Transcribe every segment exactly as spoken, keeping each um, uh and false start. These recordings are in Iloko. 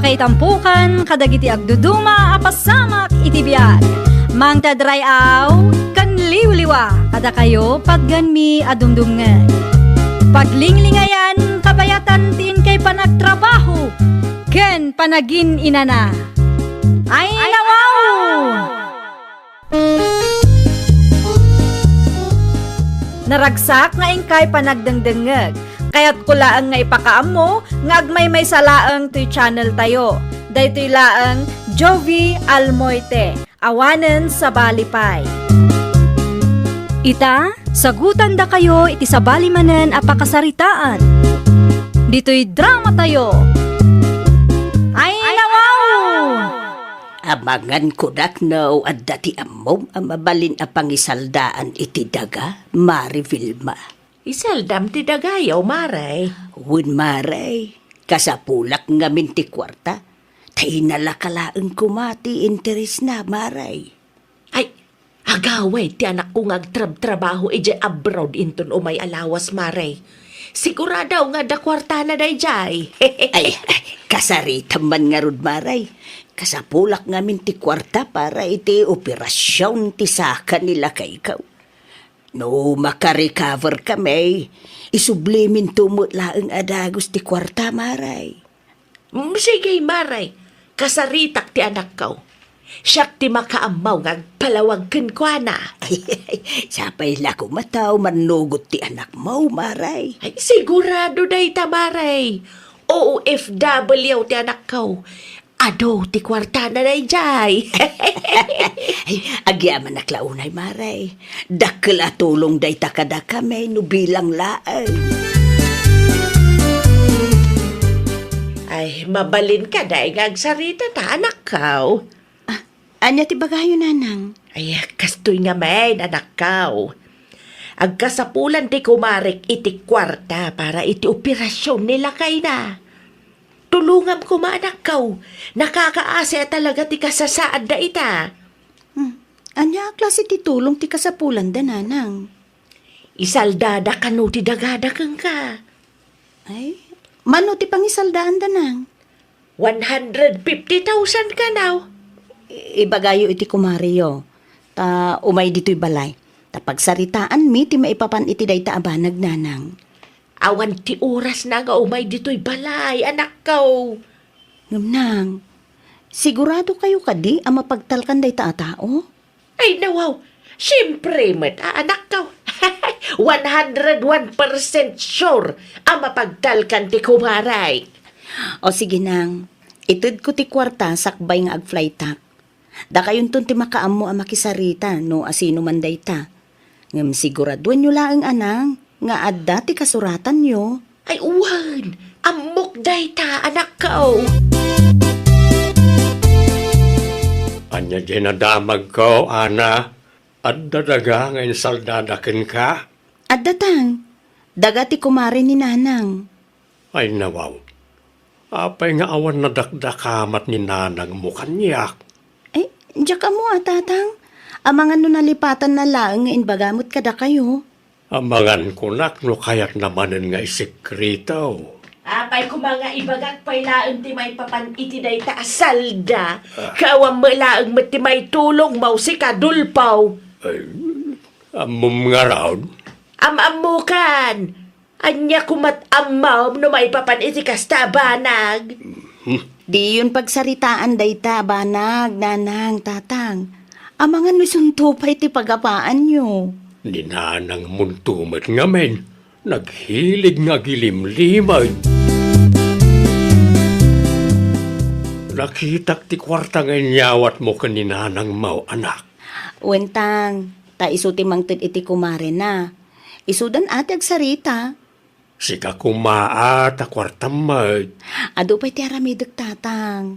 Kaitampukan kadagiti agduduma a pasamak iti biag. Mangted ray-aw ken liwliwa kadakayo patgenmi a dumdumngeg. Paglinglingayan kabayatan ti inkay panagtrabaho ken panagin-inana. Ay, nawaw! Naragsak nga inkay panagdengdengngeg. Kayatko laeng nga ipakaammo nga agmaymaysa laeng toy channel tayo. Daytoy laeng Jovie Almoite, awanen sabali pay. Ita, sagutandakayo iti sabali manen a pakasaritaan. Ditoy drama tayo. Ay, nawaw! Amangan kunak no adda ti ammom a mabalin a pangisaldaan iti daga, Mare Vilma. Isaldam ti dagayo, Mare. Wen, Mare. Kasapulak ngamin ti kuarta. Ta inalaka laeng koma ti interesna, Mare. Ay, agaway ti anakko nga agtrabtrabaho idiay abroad inton umay a lawas, Mare. Sigurado nga adda kuartana daydiay. Ay, ay, kasaritam man ngarud, Mare. Kasapulak ngamin ti kuarta para iti operasion ti saka ni lakayko. No makarecover kami, isubliminto met laeng a dagus ti kuarta, Mare. Mm, sige, Mare. Kasaritak ti anakko. Siak ti makaammo nga agpalawag kenkuana. Sapay la koma ta umannugot ti anakmo, Mare. Ay, sigurado dayta, Mare. O O F W ti anakko. Adu ti kuartana daydiay. Ay, agyamanak la unay, Mare. Dakkel a tulong dayta kadakami no bilang laeng. Ay, mabalin ka, day, nga agsarita ta, anakko. Ah, ania ti bagayo, Nanang? Ay, kastoy ngamin, anakko. Agkasapulan ti kumarek iti kuarta para iti operasion ni lakayna. Tulongam koma, anakko. Nakakaasi a talaga ti kasasaadda ita. Hmm. Ania a klase ti tulong ti kasapulanda, Nanang? Isaldada kano ti dagada kenka. Ay, mano ti pangisaldaanda, Nang? One hundred fifty thousand kano. I-, ibagayo iti kumareyo. Ta umay ditoy balay. Ta pagsaritaanmi ti maipapan iti dayta a banag, Nanang. Awan ti orasna nga umay ditoy balay, anakko. Ngem, Nang, sigurado kayo kadi a mapagtalkan dayta a tao? Ay, nawaw, siempre met, a, anakko. One hundred one percent sure a mapagtalkan ti kumarek. O sige, Nang, itedko ti kuarta sakbay nga agflytak. Dakayonton ti makaammo a makisarita no asino man dayta. Ngem siguraduenyo laeng, Nang, nga adda ti kasuratanyo. Ay, wen, ammok dayta, anakko. Ania diay nadamagko, Ana? Adda daga nga insaldada kenka? Adda, Tang. Daga ti kumare ni Nanang. Ay, nawaw. Apay nga awan nadakdakamat ni nanangmo kaniak? Ay, diak ammo a, Tatang. Amangan no nalipatanna laeng nga imbaga met kadakayo. Amangan kunak no kayatna manen nga isekrito. Apay koma nga ibagak pay laeng ti maipapan iti dayta a salda, ah, ket awan met laeng met ti maitulongmo, sika, Adolfo. Ay, ammom ngarud? Am-ammokan. Ania koma't ammom no maipapan iti kasta a banag? Hmm. Diyon pagsaritaan dayta a banag, Nanang, Tatang. Amangan no isunto pay ti pagapaanyo. Ni nanangmonto met ngamin, naghilig nga agilimlimed. Nakitak ti kuarta nga inyawatmo ken ni nanangmo, anak. Wen, Tang, ta isu ti mangted iti kumarena. Isudan a ti agsarita. Sika koma a ta kuartam met. Adu pay ti aramidek, Tatang.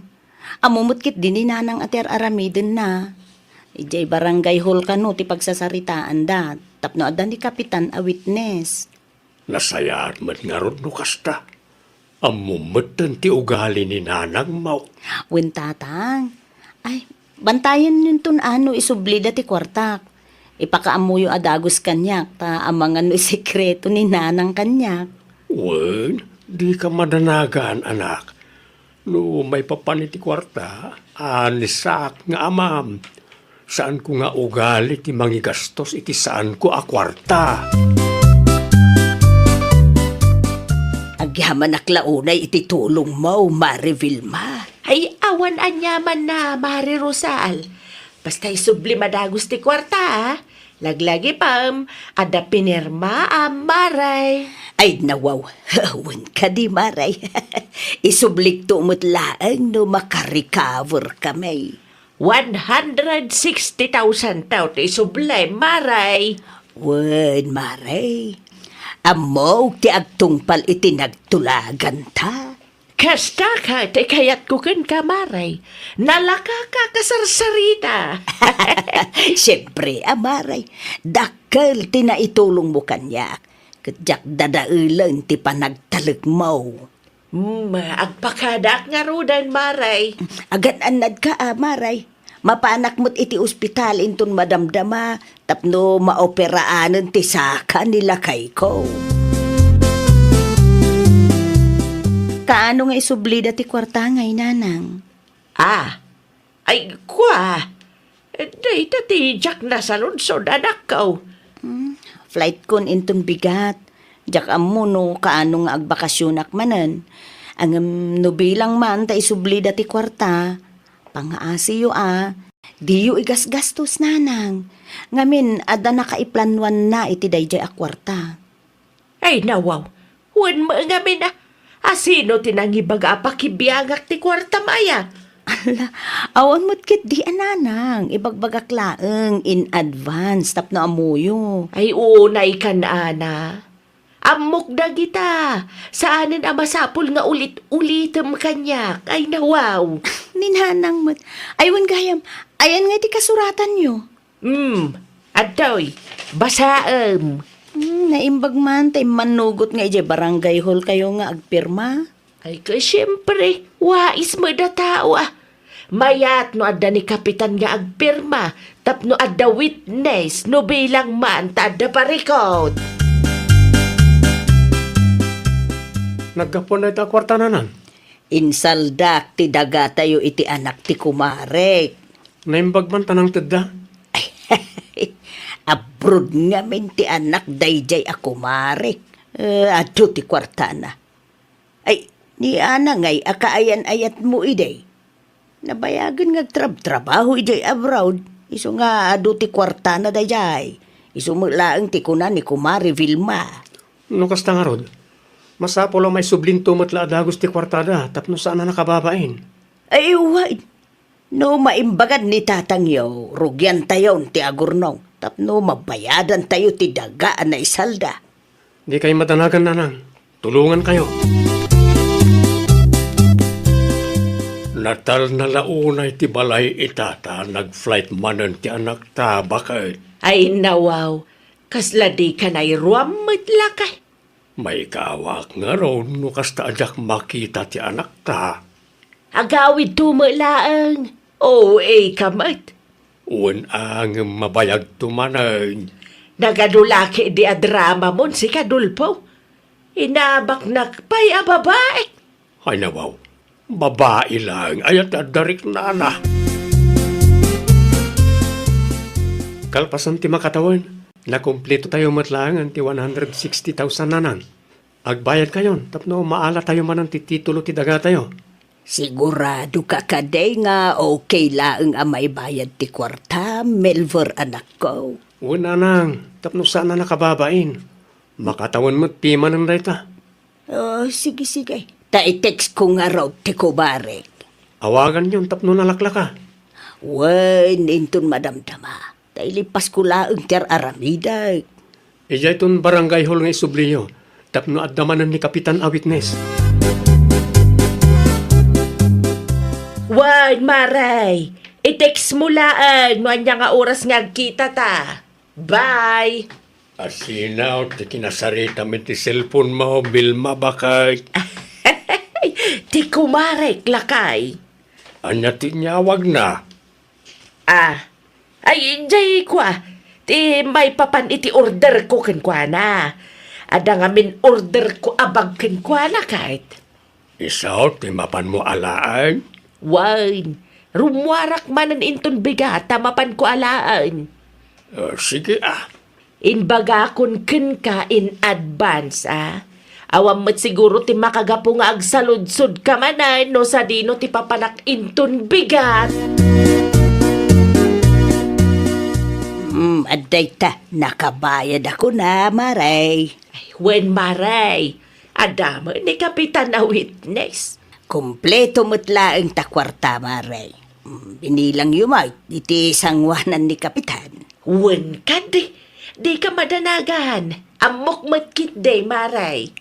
Ammo met ketdi ni Nanang a ti ar-aramidenna. Idiay barangay hall kano ti pagsasaritaanda tapno adda ni Kapitan a witness. Nasayaat met ngarud no kasta. Ammom metten ti ugali ni nanangmo. Wen, Tatang. Ay, bantayanyonton a no isublida ti kuartak. Ipakaammoyo a dagus kaniak, ta amangan no isekreto ni Nanang kaniak. Wen, dika madanagan, anak. No maipapan iti kuarta, anisak nga amam. Saanko nga ugali ti mangigastos iti saanko a kuarta. Agyamanak la unay iti tulongmo, Mare Vilma. Ay, awan aniamanna, Mare Rosal. Basta isublim a dagus ti kuarta, a. Laglagipem, adda pinirmaam, Mare. Ay, nawaw. Wen kadi, Mare. Isublikto met laeng no makarecover kami. One hundred sixty thousand taw ti isublim, Mare. Wen, Mare. Ammok ti agtungpal iti nagtulaganta. Kasta ket ti kayatko kenka, Mare. Nalakaka kasarsarita. Siempre a, Mare. Dakkel ti naitulongmo kaniak. Ket diak dadaelen ti panagtalekmo. Hmm, agpakadaak ngaruden, Mare. Agan-annadka a, Mare. Mapanak met iti ospital inton madamdama tapno maoperaanen ti saka ni lakayko. Kaano nga isublida ti kuarta ngay, Nanang? Ah, ay, kua. Dayta ti diak nasaludsod, anakko. Hmm, flightkon inton bigat. Diak ammo no kaano nga agbakasionak manen. Ngem no bilang man ta isublida ti kuarta, pangaasiyo a, diyo igasgastos, Nanang. Ngamin, adda nakaiplanuanna iti daydiay a kuarta. Ay, nawaw. Wen met ngamin a. Asino ti nangibaga a pakibiangak ti kuartam aya? Ala, awan met ketdi a, Nanang. Ibagbagak laeng in advance tapno ammoyo. Ay, unay kan, Ana. Ammok dagita. Saanen a masapul nga ulit-ulitem kaniak. Ay, nawaw. Ni Nanang met. Ay, wen gayam, ayan nga ti kasuratanyo? Hmm, adtoy, basaem. Hmm, naimbag man ta immannugot nga idiay barangay hall kayo nga agpirma? Ay, ket siempre, wais met a tao, a. Mayat no adda ni Kapitan nga agpirma, tapno adda witness, no bilang man ta adda parikut. Naggapuan dayta a kuarta, Nanang? Insaldak ti dagatayo iti anak ti kumarek. Naimbag man ta nangtedda. Abroad ngamin ti anak daydiay a kumarek. Eh, adu ti kuartana. Ay, ni Ana ngay a kaayan-ayatmo idi. Nabayagen nga agtrabtrabaho idiay abroad, isu nga adu ti kuartana daydiay. Isu met laeng ti kuna ni Kumare Vilma. No kasta ngarud, masapul a maisublinto met la a dagus ti kuartada tapno saan a nakababain. Ay, wen. No maimbagad ni tatangyo, rugiantayon ti agurnong tapno mabayadantayo ti daga a naisalda. Dikay madanagan, Nanang. Tulongankayo. Natalna la unay ti balay ita ta nag-flight manen ti anakta, baket. Ay, nawaw. Kasla dika nairuam met lakay. Maikawak ngarud no kasta a diak makita ti anakta. Agawidto met laeng. O A ka met. Wen a, ngem mabayagto manen. Nagadu la ketdi a dramamon sika, Dolfo. Inabaknak pay a babai. Ay, nawaw. Babai laeng aya ti adda riknana. Kalpasan ti makatawen, nakumplitotayo met laengen ti one hundred sixty thousand, Nanang. Agbayadkayon tapno maalatayo manen ti titulo ti dagatayo. Sigurado ka kadi nga okay laeng a maibayad ti kuarta, Melver, anakko? Wen, Nanang, tapno saan a nakababain. Makatawen met pimanen dayta. Oh, sige, sige. Ta i-text ko ngarud ti kumarek. Awaganyon tapno nalaklaka. Wen, inton madamdama. Ta ilipasko laeng ti ar-aramidek. Idiayton barangay hall nga isubliyo, tapno adda manen ni Kapitan a witness. Wen, Mare, i-text mo laeng no ania nga oras nga agkitata. Bye! Asinaw ti kinasaritam iti cellphone mo, Vilma, baket. Ti kumarek, lakay. Ania ti inyawagna? Ah, ay, jay kua, ti maipapan iti order ko kenkuana. Adda ngamin order ko a bag kenkuana, ket. Isu ti mapanmo alaen? Wen, rummuarak manen inton bigat ta mapanko alaen. Ah, sige, ah. Imbagakon kenka in advance, a. Awan met siguro ti makagapu nga agsaludsodka manen no sadino ti papanak inton bigat. Hmm, adda ita, nakabayadakon a, Mare. Ay, wen, Mare. Adda met ni Kapitan a witness. Kompleto met laeng ta kuarta, Mare. Hmm, binilangyo met iti sanguanan ni Kapitan. Wen kadi, dika madanagan. Ammok met ketdi, Mare.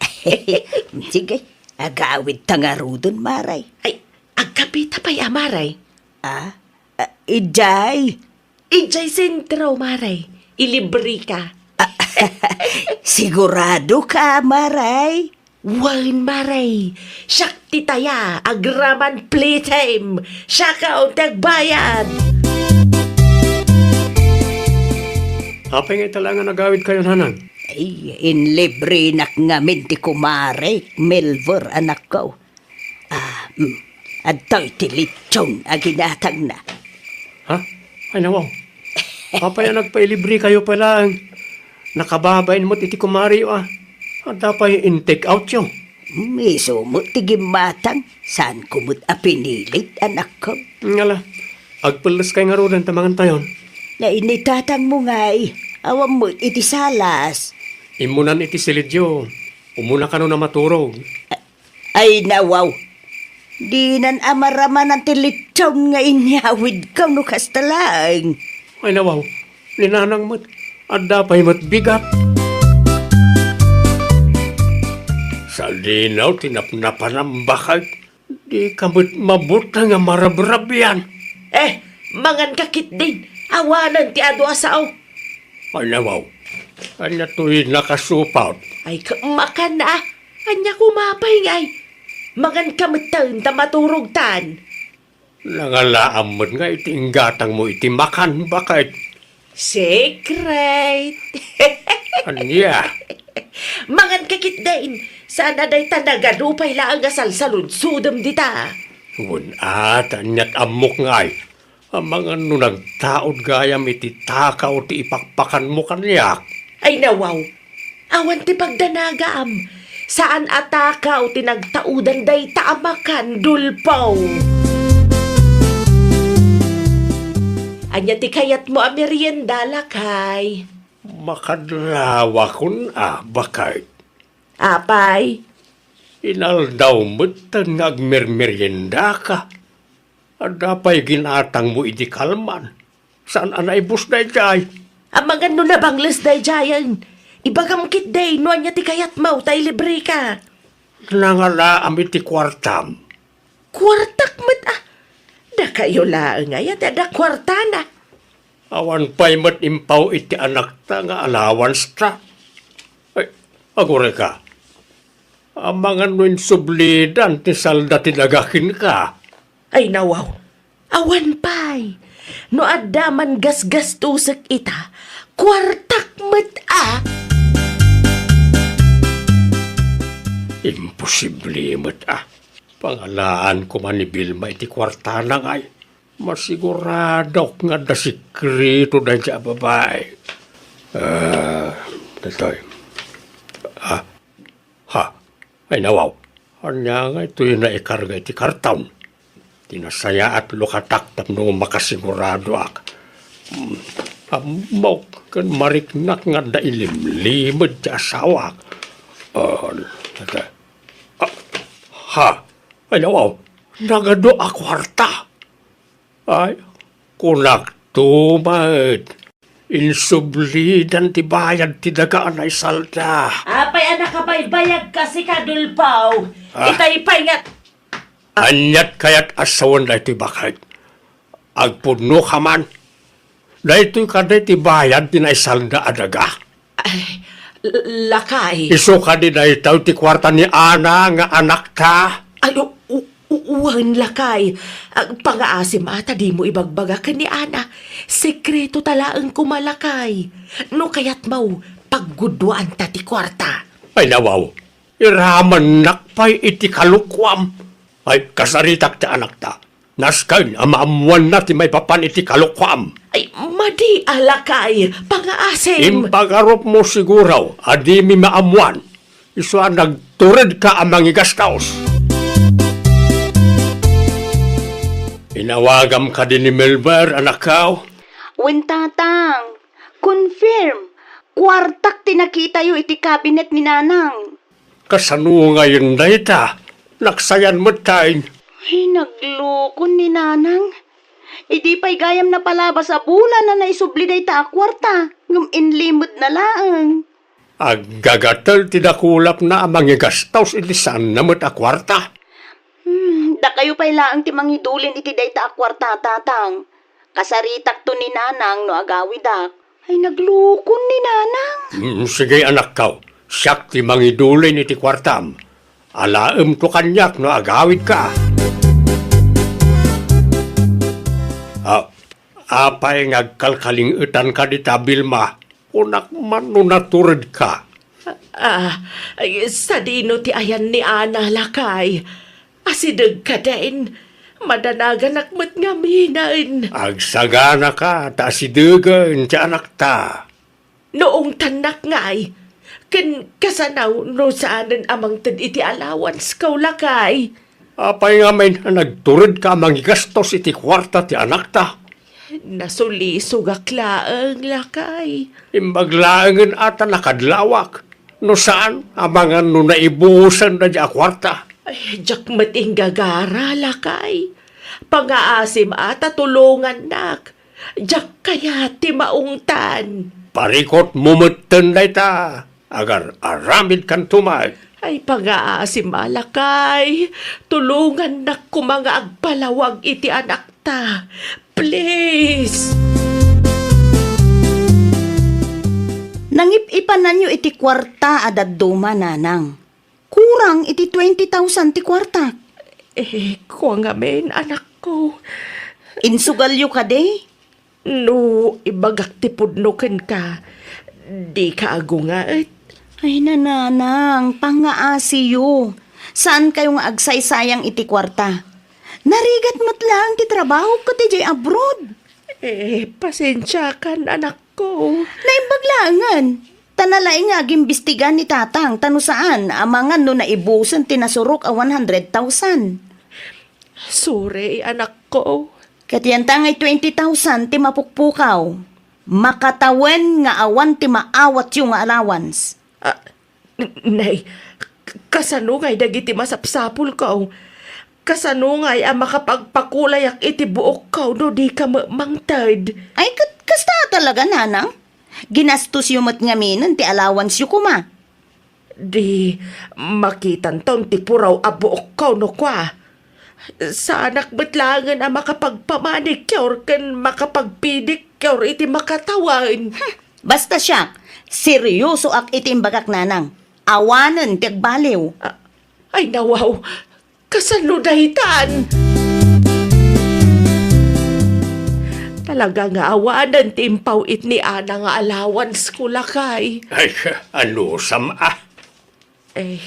Sige, agawidta ngaruden, Mare. Ay, agkapita pay a, Mare. Ah? Ah, idiay? Idiay sentro, Mare. Ilibreka. Ah, siguradoka, Mare? Wen, Mare. Siak ti taya, agraman playtime. Siak ti agbayad. Apay nga ita laeng a nagawidkayo, Nanang? Ay, inlibrenak ngamin ti kumare, Melvor, anakko. Ah, mm. Adtoy ti lechon a ginatangna. Ha? Ay, nawaw. Apay a nagpailibrekayo pay laeng? Nakababain met iti kumareyo, a. Adda pay in-take outyo? Mm, isu met ti gimmatang. Saanko met a pinilit, anakko. Ngala, agpelleskayo ngaruden ta mangantayon. Nay, ni tatangmo ngay, awan met iti salas. Immunan iti silidyo. Umuna kano a maturog. Ay, nawaw. Dinan a maramanan ti lechon nga inyawidko no kasta laeng. Ay, nawaw. Ni Nanang met, adda pay met bigat. Sadino ti napnapanam, baket? Dika met mabuteng a marabrabian. Eh, manganka ketdin. Awanen ti adu a sao. Ay, nawaw. Ania toy nakasupot? Ay, ka-, makan a. Ania koma pay ngay? Manganka metten ta maturogtan. Nangalaam met nga iti inggatangmo iti makan, baket. Secret. Ania? Manganka ketdin. Saan a dayta nagadu pay laeng a salsaludsodem dita. Wen a, ta aniat ammok ngay. Amangan no nagtaud gayam iti takaw ti ipakpakanmo kaniak. Ay, nawaw. Awan ti pagdanagam. Saan a takaw ti nagtaudan dayta a makan, Dulpaw. Ania ti kayatmo a merienda, lakay? Makadlawakon a, baket. Apay? Inaldaw metten nga agmermeriendaka. Adda pay ginatangmo idi kalman. Saan a naibus daydiay? Amangan no nabangles daydiayen. Ibagam ketdi no ania ti kayatmo ta ilibreka. Nangalaam iti kuartam. Kuartak met a. Dakayo laeng aya ti adda kuartana. Awan pay met impaw iti anakta nga allowance ta. Ay, agurayka. Amangan no insublidan ti salda ti daga kenka. Ay, nawaw. Awan pay. No adda man gasgastosek ita, kuartak met a. Imposible met a. Pangalaan koma ni Vilma iti kuartana ngay. Masiguradok nga adda sekreto daydiay a babai. Ah, daytoy. Ah, ha. Ay, nawaw. Ania ngay toy naikarga iti karton? Ti nasayaat, lukatak tapno makasiguradoak. Hmm, ammok ken mariknak nga adda ilimlimed ti asawak. Ah, teka. Ah, ha. Ay, nawaw. Nagadu a kuarta. Ay, kunakto met. Insublidan ti bayad ti daga a naisalda. Apay a nakabaybayag kasi ka, Dulpaw? Ah. Itay pay nga. Aniat kayat a sawen daytoy, baket? Agpudno ka man. Daytoy kadi ti bayad ti naisalda a daga. Ay, l-, lakay. Isu kadi daytoy ti kuarta ni Ana nga anakta? Ay, u-, u-, u-, wen, lakay. Ah, pangaasim a ta dimo ibagbaga ken ni Ana. Sekreto ta laeng koma, lakay. No kayatmo, pagguduanta ti kuarta. Ay, nawaw. Iramennak pay iti kalokuam. Ay, kasaritak ti anakta. Nasken a maammoanna ti maipapan iti kalokuam. Ay, madi a lakay, pangaasim. Impagarupmo siguro a dimi maammoan. Isu a nagturedka a mangigastos. Inawagam kadi ni Melber, anakko? Wen, Tatang. Confirm. Kuartak ti nakitayo iti cabinet ni Nanang. Kasano ngayen dayta? Naksayan met tay. Ay, naglukon ni Nanang. Idi pay gayam napalabas a bulan a naisubli dayta a kuarta, ngem inlimedna laeng. Aggagatel ti dakulapna a mangigastos iti saanna met a kuarta. Hmm, dakayo pay laeng ti mangidulin iti dayta a kuarta, Tatang. Kasaritakto ni Nanang no agawidak. Ay, naglukon ni Nanang. Mm, sige, anakko. Siak ti mangidulin iti kuartam. Alaemto kaniak no agawidka. Ah, apay nga agkalkaling-etanka dita, Vilma? Kunak man no naturedka. Ah, ay, sadino ti ayan ni Ana, lakay? Asideg kadin. Madanaganak met ngaminen. Agsaganaka ta asidegen ti anakta. No ungtannak ngay, ken kasano no saanen a mangted iti allowance ko, lakay? Apay ngamin a nagturedka a mangigastos iti kuarta ti anakta? Nasulisogak laeng, lakay. Imbag laengen a ta nakadlawak. No saan, amangan no naibusen daydi a kuarta. Ay, diak met inggagara, lakay. Pangaasim a ta tulongannak. Diak kayat ti maungtan. Parikutmo metten dayta. Agar-aramidkanto met. Ay, pangaasim a, lakay. Tulongannak koma nga agpalawag iti anakta. Please. Nangip-ipananyo iti kuarta a dadduma, Nanang. Kurang iti twenty thousand ti kuartak. Eh, kua ngamin, anakko. Insugalyo kadi? No ibagak ti pudno kenka, dika agunget? Ay, Nanang, pangaasiyo. Saankayo nga agsaysayang iti kuarta. Narigat met laeng ti trabahok ket idiay abroad. Eh, pasensiakan, anakko. Naimbag laengen. Ta nalaing nga agimbistiga ni Tatang, ta no saan, amangan no naibusen ti nasurok a one hundred thousand. Sorry, anakko. Ket yanta ngay twenty thousand ti mapukpukaw. Makatawen nga awan ti maawatyo nga allowance. Ah, n-, nay, k-, kasano ngay dagiti masapsapulko? Kasano ngay a makapagpakulayak iti buokko no dika met mangted? Ay, ket kasta talaga, Nanang. Ginastosyo met ngaminen ti allowanceyo koma. Di makitanton ti puraw a buokko no kua. Saanak met laengen a makapagpamanicure ken makapagpedicure iti makatawen. Hmm, basta siak, seryosoak iti imbagak, Nanang. Awanen ti agbaliw. Ah, ay, nawaw. Kasano daytan? Talaga nga awanen ti impaw-it ni Ana nga allowance ko, lakay. Ay, anusam a? Eh,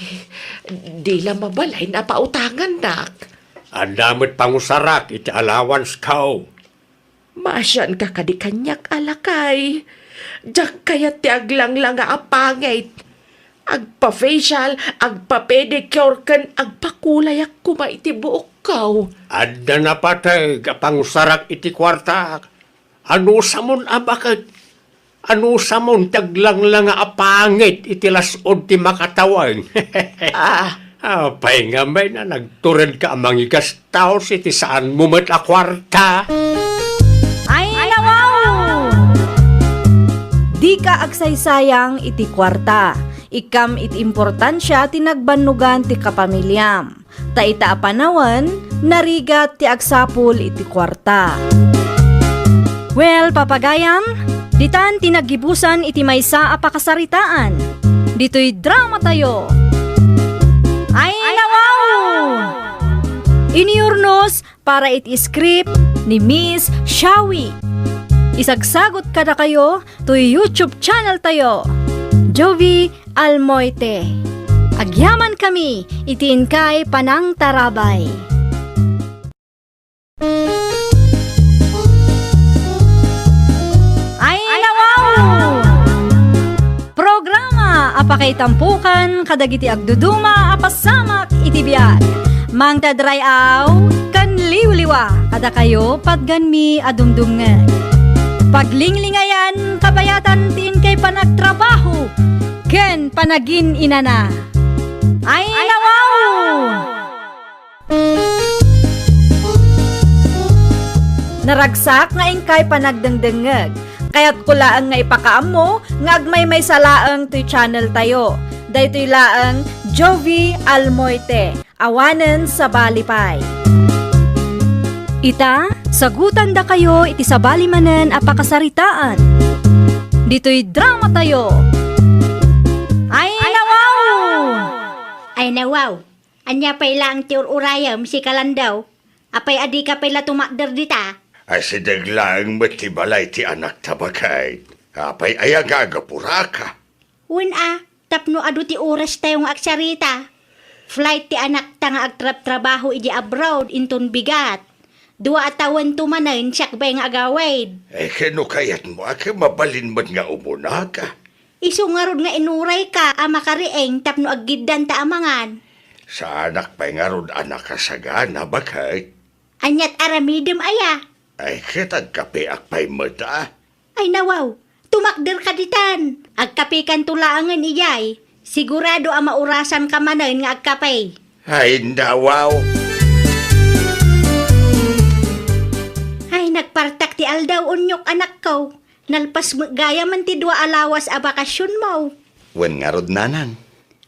di la mabalin a pautangannak. Adda met pangusarak iti allowance ko. Maasianka kadi kaniak a lakay. Diak kayat ti aglanglanga a pangit. Agpa-facial, agpa-pedicure, ken agpakulayak koma iti buokko. Adda napateg a pangusarak iti kuartak. Anusamon a baket? Anusamon ti aglanglanga a pangit iti las-od ti makatawen? Ah. Apay ngamin a nagturedka a mangigastos iti saanmo met a kuarta? Ay, nawaw! Dika agsaysayang iti kuarta. Ikkam iti importansia ti nagbannogan ti kapamiliam. Ta ita a panawen, narigat ti agsapul iti kuarta. Well, papagayam, ditan ti naggibusan iti maysa a pakasaritaan. Ditoy dramatayo. Ay, nawaw! Inurnos para iti script ni Miss Shawi. Isagsagot kadakayo toy YouTube channel tayo, Jovie Almoite. Agyamankami iti inkay panangtarabay. Ay, nawaw! Programa a pakaitampukan kadagiti agduduma a pasamak iti biag. Mangted ray-aw ken liwliwa kadakayo patganmi a dumdumngeg. Paglinglingayan kabayatan ti inkay panagtrabaho ken panagin-inana. Ay, nawaw! Naragsak nga inkay panagdengdengngeg. Kayatko laeng nga ipakaammo nga agmaymaysa laeng toy channel tayo. Daytoy laeng Jovie Almoite, awanen sabali pay. Ita, sagutandakayo iti sabali manen a pakasaritaan. Ditoy drama tayo. Ay, nawaw! Ay, nawaw! Ania pay laeng ti ur-urayem, sika Landaw? Apay a dika pay la tumakder dita? Asideg laeng met ti balay ti anakta, baket. Apay aya nga agapuraka? Wen a, tapno adu ti orastayo nga agsarita. Flight ti anakta nga agtrabtrabaho idiay abroad inton bigat. Dua a tawento manen siak pay nga agawid. Eh, ken no kayatmo a ket mabalin met nga umunaka. Isu ngarud nga inurayka a makariing tapno aggiddanta a mangan. Saanak pay ngarud a nakasagana, baket. Aniat aramidem aya? Ay, ket agkapeak pay met a. Ay, nawaw, tumakderka ditan. Agkapekanto laengen idiay. Sigurado a maurasanka manen nga agkape. Ay, nawaw. Ay, nagpartak ti aldaw, Unyok, anakko. Nalpas met gayamen ti dua a lawas a bakasionmo. Wen ngarud, nanang.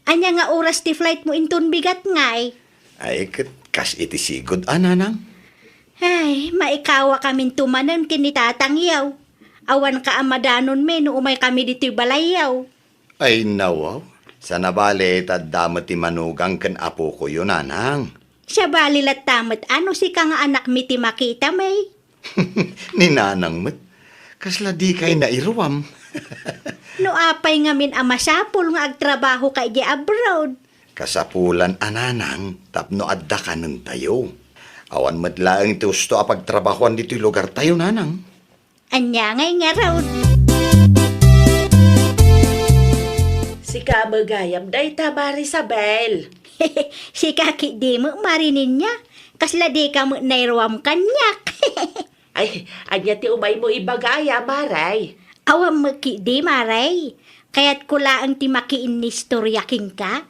Ania nga oras ti flightmo inton bigat ngay? Ay, ket kas iti sigud a, nanang. Ay, maikawakaminto manen ken ni tatangyo. Awanka a madanonmi no umaykami ditoy balayyo. Ay, nawaw. Saan a bale, ta adda met ti manugang ken apokoyo, nanang. Sabali latta met a no sika nga anakmi ti makitami. Ni nanang met. Kasla dikay nairuam. No apay ngamin a masapul nga agtrabahoka idiay abroad? Kasapulan a, nanang, tapno adda kanentayo. Awan met laeng ti usto a pagtrabahoan ditoy lugartayo, nanang. Ania ngay ngarud? Sika met gayam dayta, Mare Isabel. Sika ketdi met, Mare Ninia. Kasla dika met nairuam kaniak. Ay, ania ti umaymo ibaga aya, Mare? Awan met ketdi, Mare. Kayatko laeng ti makiinnistoria kenka.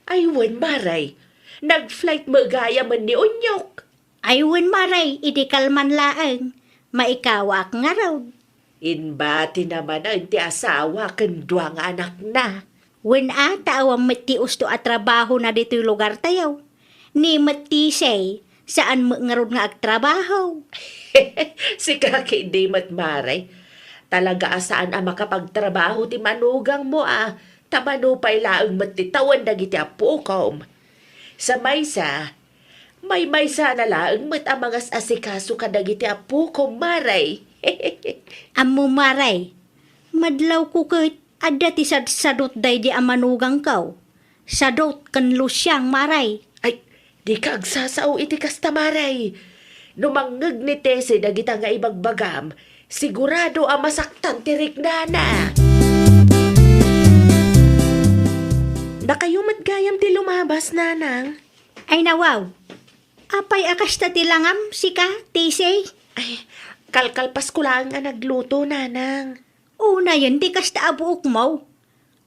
Ay, wen, Mare. Nag-flight met gayamen ni Unyok. Ay, wen, Mare, idi kalman laeng. Maikawaak ngarud. Inbatina manen ti asawa ken dua nga anakna. Wen a, ta awan met ti usto a trabahona ditoy lugartayo. Ni met ti say, saan met ngarud nga agtrabaho. Sika ketdi met, Mare. Talaga a saan a makapagtrabaho ti manugangmo a, ta mano pay laeng met ti tawen dagiti appokom. Sa maysa, maymaysana laeng met a mangas-asikaso kadagiti appokom, Mare. Ammom, Mare, madlawko ket adda ti sadsadot daydi a manugangko. Sadot ken Luciang, Mare. Ay, dika agsasao iti kasta, Mare. No mangngeg ni Tessie dagita nga ibagbagam, sigurado a masaktan ti riknana. Dakayo met gayam ti lumabas, nanang. Ay, nawaw. Apay a kasta ti langam, sika, Tessie? Ay, kalkalpasko laeng a nagluto, nanang. Unayen ti kasta a buokmo.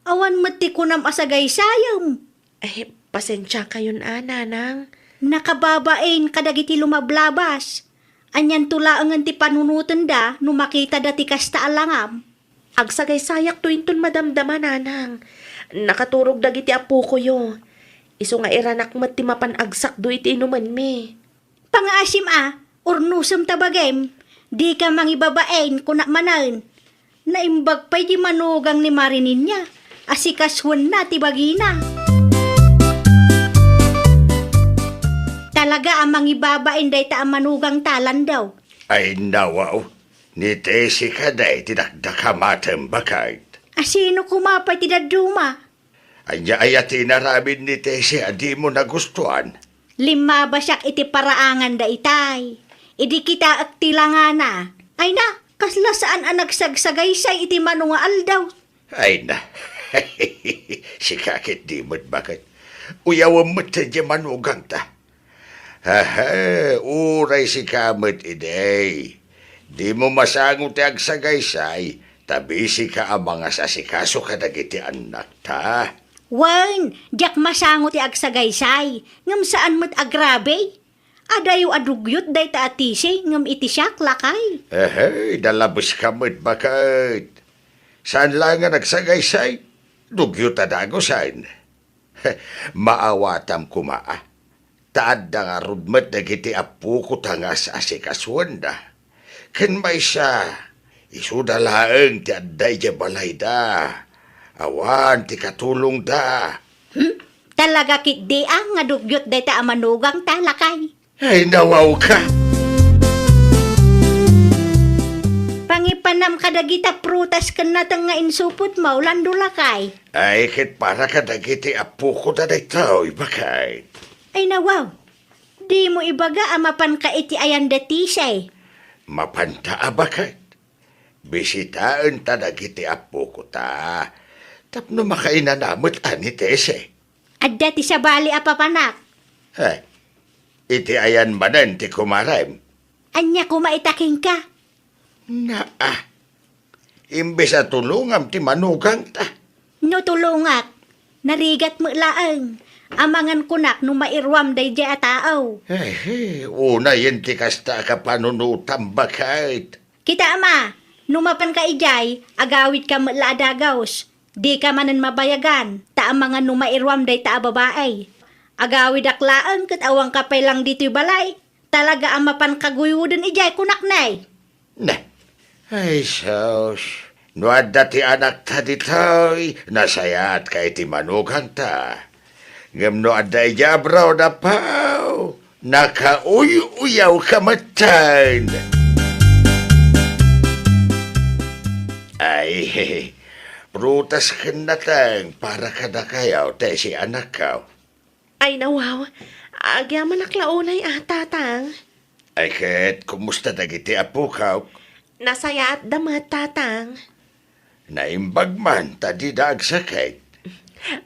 Awan met ti kunam a sagaysayem. Eh, pasensiakayon a, nanang. Nakababain kadagiti lumablabas. Anianto laengen ti panunotenda no makitada ti kasta a langam? Agsagaysayakto inton madamdama, nanang. Nakaturog dagiti appokoyo. Isu nga iranak met ti mapan agsakdo iti inumenmi. Pangaasim a, urnosem ta bagim, dika mangibabain, kunak manen. Naimbag pay di manugang ni Mare Ninia, asikasuenna ti bagina. Talaga a mangibabain dayta a manugangta, Landaw. Ay, nawaw, ni Tessie kadi ti dakdakamatem, baket. A sino koma pay ti dadduma? Ania aya ti inaramid ni Tessie a dimo nagustuan? Limmabasiak iti paraanganda itay. Idi kitaek ti langana, ay na, kasla saan a nagsagsagaysay iti mano nga aldaw. Ay na, sika ket di met baket. Uyawem met daydiay manugangta. Hehe, uray sika met idi. Dimo masango ti agsagaysay, ta busy ka a mangasasikaso kadagiti annakta. Wen, diak masango ti agsagaysay, ngem saan met agrabe. Adayo a dugyot dayta a Tessie, ngem iti siak, lakay. Ehey, nalabeska met baket. Saan laeng a nagsagaysay, dugyot a dagusen. Maawatam koma a. Ta adda ngarud met dagiti appokota nga as-asikasuenda. Ken maysa, isuda laeng ti adda idiay balayda. Awan ti katulongda. Hmm? Talaga ketdi a nga dugyot dayta a manugangta, lakay. Ay, nawawka! Pangipanam kadagita prutas ken nateng nga insupotmo, Lando, lakay. Ay, ket para kadagiti appokoda daytoy, baket. Ay, nawaw. Dimo ibaga a mapanka iti ayanda Tessie. Mapanta a baket. Bisitaenta dagiti appokota tapno makainana met a ni Tessie. Adda ti sabali a papanak. He, iti ayan manen ti kumarem? Ania koma ita kenka? Naa, imbes a tulongam ti manugangta. No tulongak, narigat met laeng. Amangan kunak no mairuam daydiay a tao. He, he, unayen ti kasta a kapanunotam, baket. Kitaem a, no mapanka idiay, agawidka met la a dagaus. Dika manen mabayagan, ta amangan no mairuam dayta a babai. Agawidak laeng ket awanka pay lang ditoy balay. Talaga a mapanka guyuden idiay, kunak ne. Ne. Ay, sus. No adda ti anakta ditoy, nasayaatka iti manugangta. Ngem no adda idiay abroad, apaw, nakauy-uyawka metten. Ay, prutas ken nateng para kadakayo, Tessie, anakko. Ay, nawaw. Agyamanak la unay a, Tatang. Ay ket, kumusta dagiti appokok? Nasayaatda met, Tatang. Naimbag man ta dida agsakit.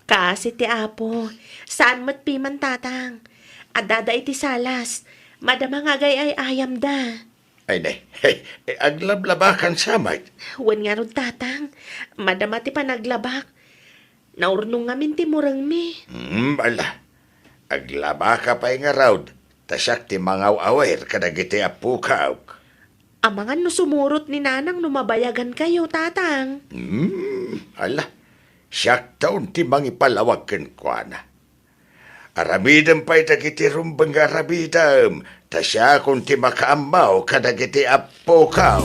Kaasi ti Apo. Saan met piman, Tatang. Addada iti salas. Madama nga agay-ay-ayamda. Ay, ne. Aglablabakansa met. Wen ngarud, Tatang. Madama ti panaglabak. Naurnong ngamin ti murengmi. Hmm, ala. Aglabaka pay ngarud, ta siak ti mangaw-awir kadagiti appokok. Amangan no sumurot ni Nanang no mabayagankayo, Tatang. Hmm, ala. Siakton ti mangipalawag kenkuana. Aramidem pay dagiti rumbeng nga aramidem, ta siakon ti makaammo kadagiti appokok.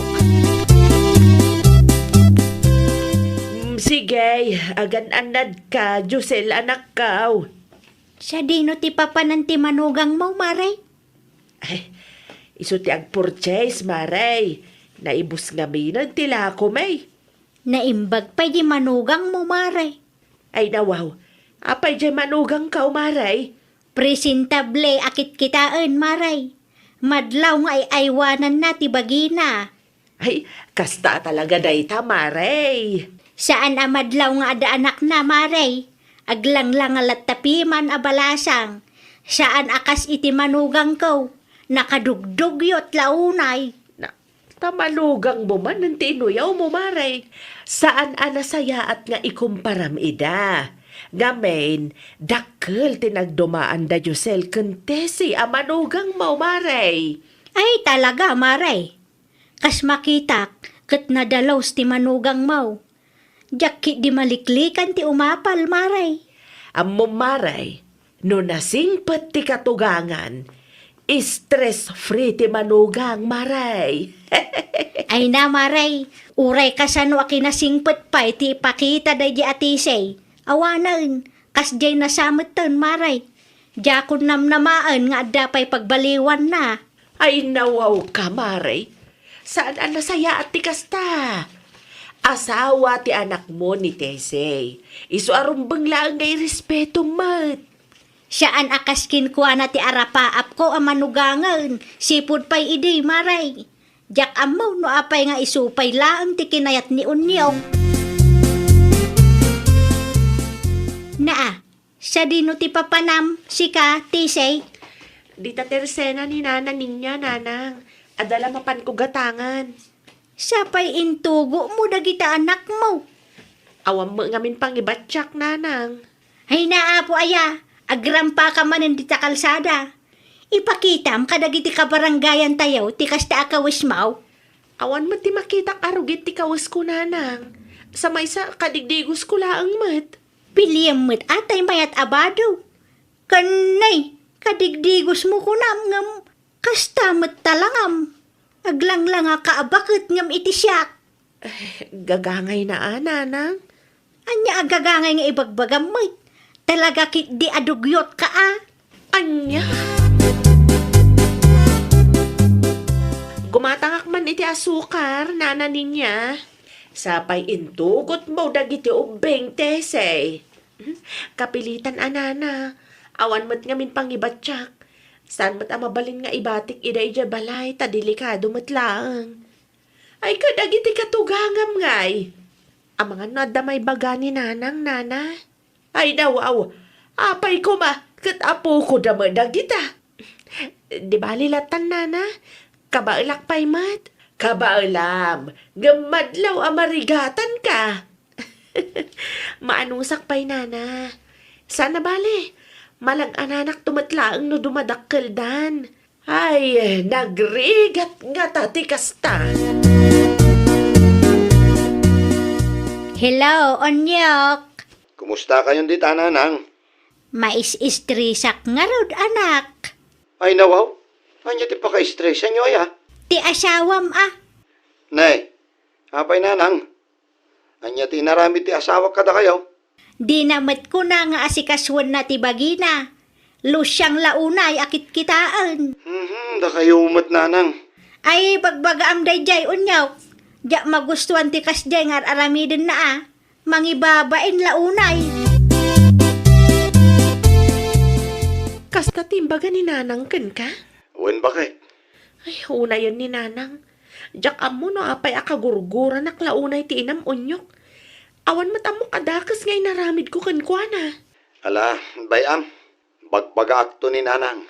Mm, sige, agan-annadka, Josel, anakko. Sadino ti papanan ti manugangmo, Mare? Ay, isu ti agpurchase, Mare. Naibus ngamin ti lakom, ay. Naimbag pay di manugangmo, Mare. Ay, nawaw. Apay diay manugangko, Mare? Presentable a kitkitaen, Mare. Madlaw nga ay-aywananna ti bagina. Ay, kasta talaga dayta, Mare. Saan a madlaw nga adda anakna, Mare. Aglanglang latta piman a balasang. Saan a kas iti manugangko. Nakadugdugyot la unay. Na, Ta manugangmo manen ti inuyawmo, Mare. Saan a nasayaat nga ikumparam ida. Ngamin, dakkel ti nagdumaanda Josel ken Tessie a manugangmo, Mare. Ay, talaga, Mare. Kas makitak, ket nadalus ti manugangmo. Diak ketdi maliklikan ti umapal, Mare. Ammom, Mare, no nasingpet ti katugangan, stress-free ti manugang, Mare. Ay na, Mare, uray kasano a kinasingpet pay ti ipakita daydi a Tessie. Awanen, kasdiay nasametten, Mare. Diakon namnamaen nga adda pay pagbaliwanna. Ay, nawaw ka, Mare. Saan a nasayaat ti kasta. Asawa ti anakmo ni Tesey. Isu a rumbeng laeng nga irespetom met. Saan a kas kenkuana ti arapaapko a manugangen, sipud pay idi, Mare. Diak ammo no apay nga isu pay laeng ti kinayat ni Onyok. Naa, sadino ti papanam, sika, Tesey? Dita tersena ni Nana Ninya, Nanang. Adda la mapanko gatangan. Sapay intugomo dagita anakmo. Awan met ngamin pangibatiak, Nanang. Ay, naapo aya, agrampaka manen dita kalsada. Ipakitam kadagiti kabarangayantayo ti kasta a kawesmo. Awan met ti makitak a rugit ti kawesko, Nanang. Sa maysa, kadigdigosko laeng met. Piliem met a tay mayat a bado. Ken nay, kadigdigosmo kunam ngem kasta met talangam. Aglanglangaka a baket ngem iti siak. Eh, gagangayna a, Nanang. Ania a gagangay nga ibagbagam met? Talaga ketdi a dugyotka a. Ania? Gumatangak man iti asukar, Nana Ninya. Sapay intugotmo dagiti ubbing, Tesey. Hmm? Kapilitan a, Nana. Awan met ngamin pangibatiak. Saan met a mabalin nga ibatik ida idiay balay, ta delikado met laeng. Ay, kadagiti katugangam ngay. Amangan no adda maibaga ni Nanang, Nana? Ay, nawaw. Apay koma, ket apoko da met dagita. Di bali latan, Nana. Kabaelak pay met. Kabaelam, ngem madlaw a marigatanka. Maanusak pay, Nana. Saan a bale, malag-ananakto met laeng no dumadakkeldan. Ay, nagrigat ngata ti kasta. Hello, Onyok. Kumustakayon dita, Nanang? Mais-estresak ngarud, anak. Ay, nawaw. Ania ti pakaestresanyo aya? Ti asawam a. Nay, apay, Nanang? Ania ti inaramid ti asawak kadakayo? Dina met kuna nga asikasuenna ti bagina. Lusiang la unay a kitkitaen. Mhm, dakayo met, Nanang. Ay, bagbagaam daydiay, Onyok. Diak magustuan ti kasdiay nga ar-aramidenna a. Mangibabain la unay. Kasta ti imbaga ni Nanang kenka? Wen, baket. Ay, unayen ni Nanang. Diak ammo no apay a kagurguranak la unay ti inam, Onyok. Awan met ammok a dakes nga inaramidko kenkuana. Ala, bay-am. Bagbagaakto ni Nanang.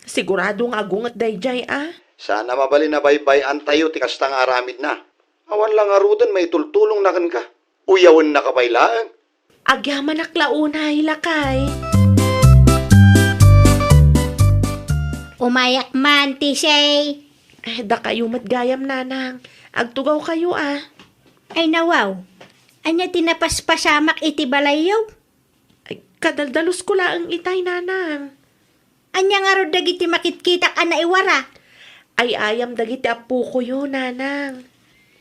Sigurado nga agunget daydiay a? Saan a mabalin a baybay-antayo ti kasta nga aramidna. Awan la ngaruden maitultulongna kenka. Uyawennaka pay laeng. Agyamanak la unay, lakay. Umayak man, Tisay. Eh, dakayo met gayam, Nanang. Agtugawkayo a. Ay, nawaw. Ania ti napaspasamak iti balayyo? Ay, kadaldalusko laeng itay, Nanang. Ania ngarud dagiti makitkitak a naiwara? Ay-ayam dagiti appokoyo, Nanang.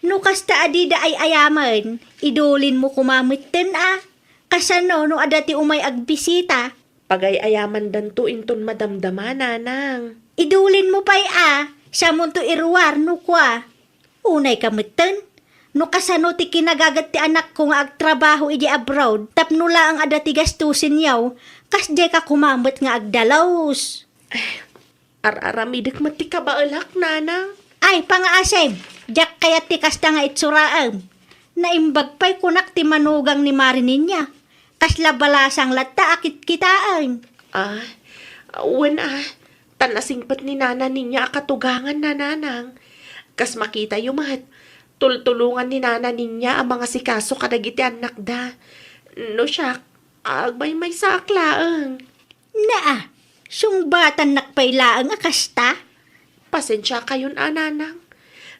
No kasta a dida ay-ayamen, idulinmo koma metten a. Kasano no adda ti umay agbisita? Pagay-ayamandanto inton madamdama, Nanang. Idulinmo pay a, samonto iruar no kua. Unayka metten, no kasano ti kinagaget ti anakko nga agtrabaho idiay abroad tapno laeng adda ti gastusenyo, kasdiayka koma met nga agdalus. Ar-aramidek met ti kabaelak, Nanang. Ay, pangaasem, diak kayat ti kasta nga itsuraem. Naimbag pay kunak ti manugang ni Mari Ninya. Kasla balasang latta a kitkitaen. Ah, wen a, ta nasingpet ni Nana Ninya a katuganganna, Nanang. Kas makitayo met, tultulongan ni Nana Ninya a mangasikaso kadagiti annakda. No siak, agmaymaysaak laeng. Naa, sungbatannak pay laeng a kasta? Pasensiakayon a, Nanang.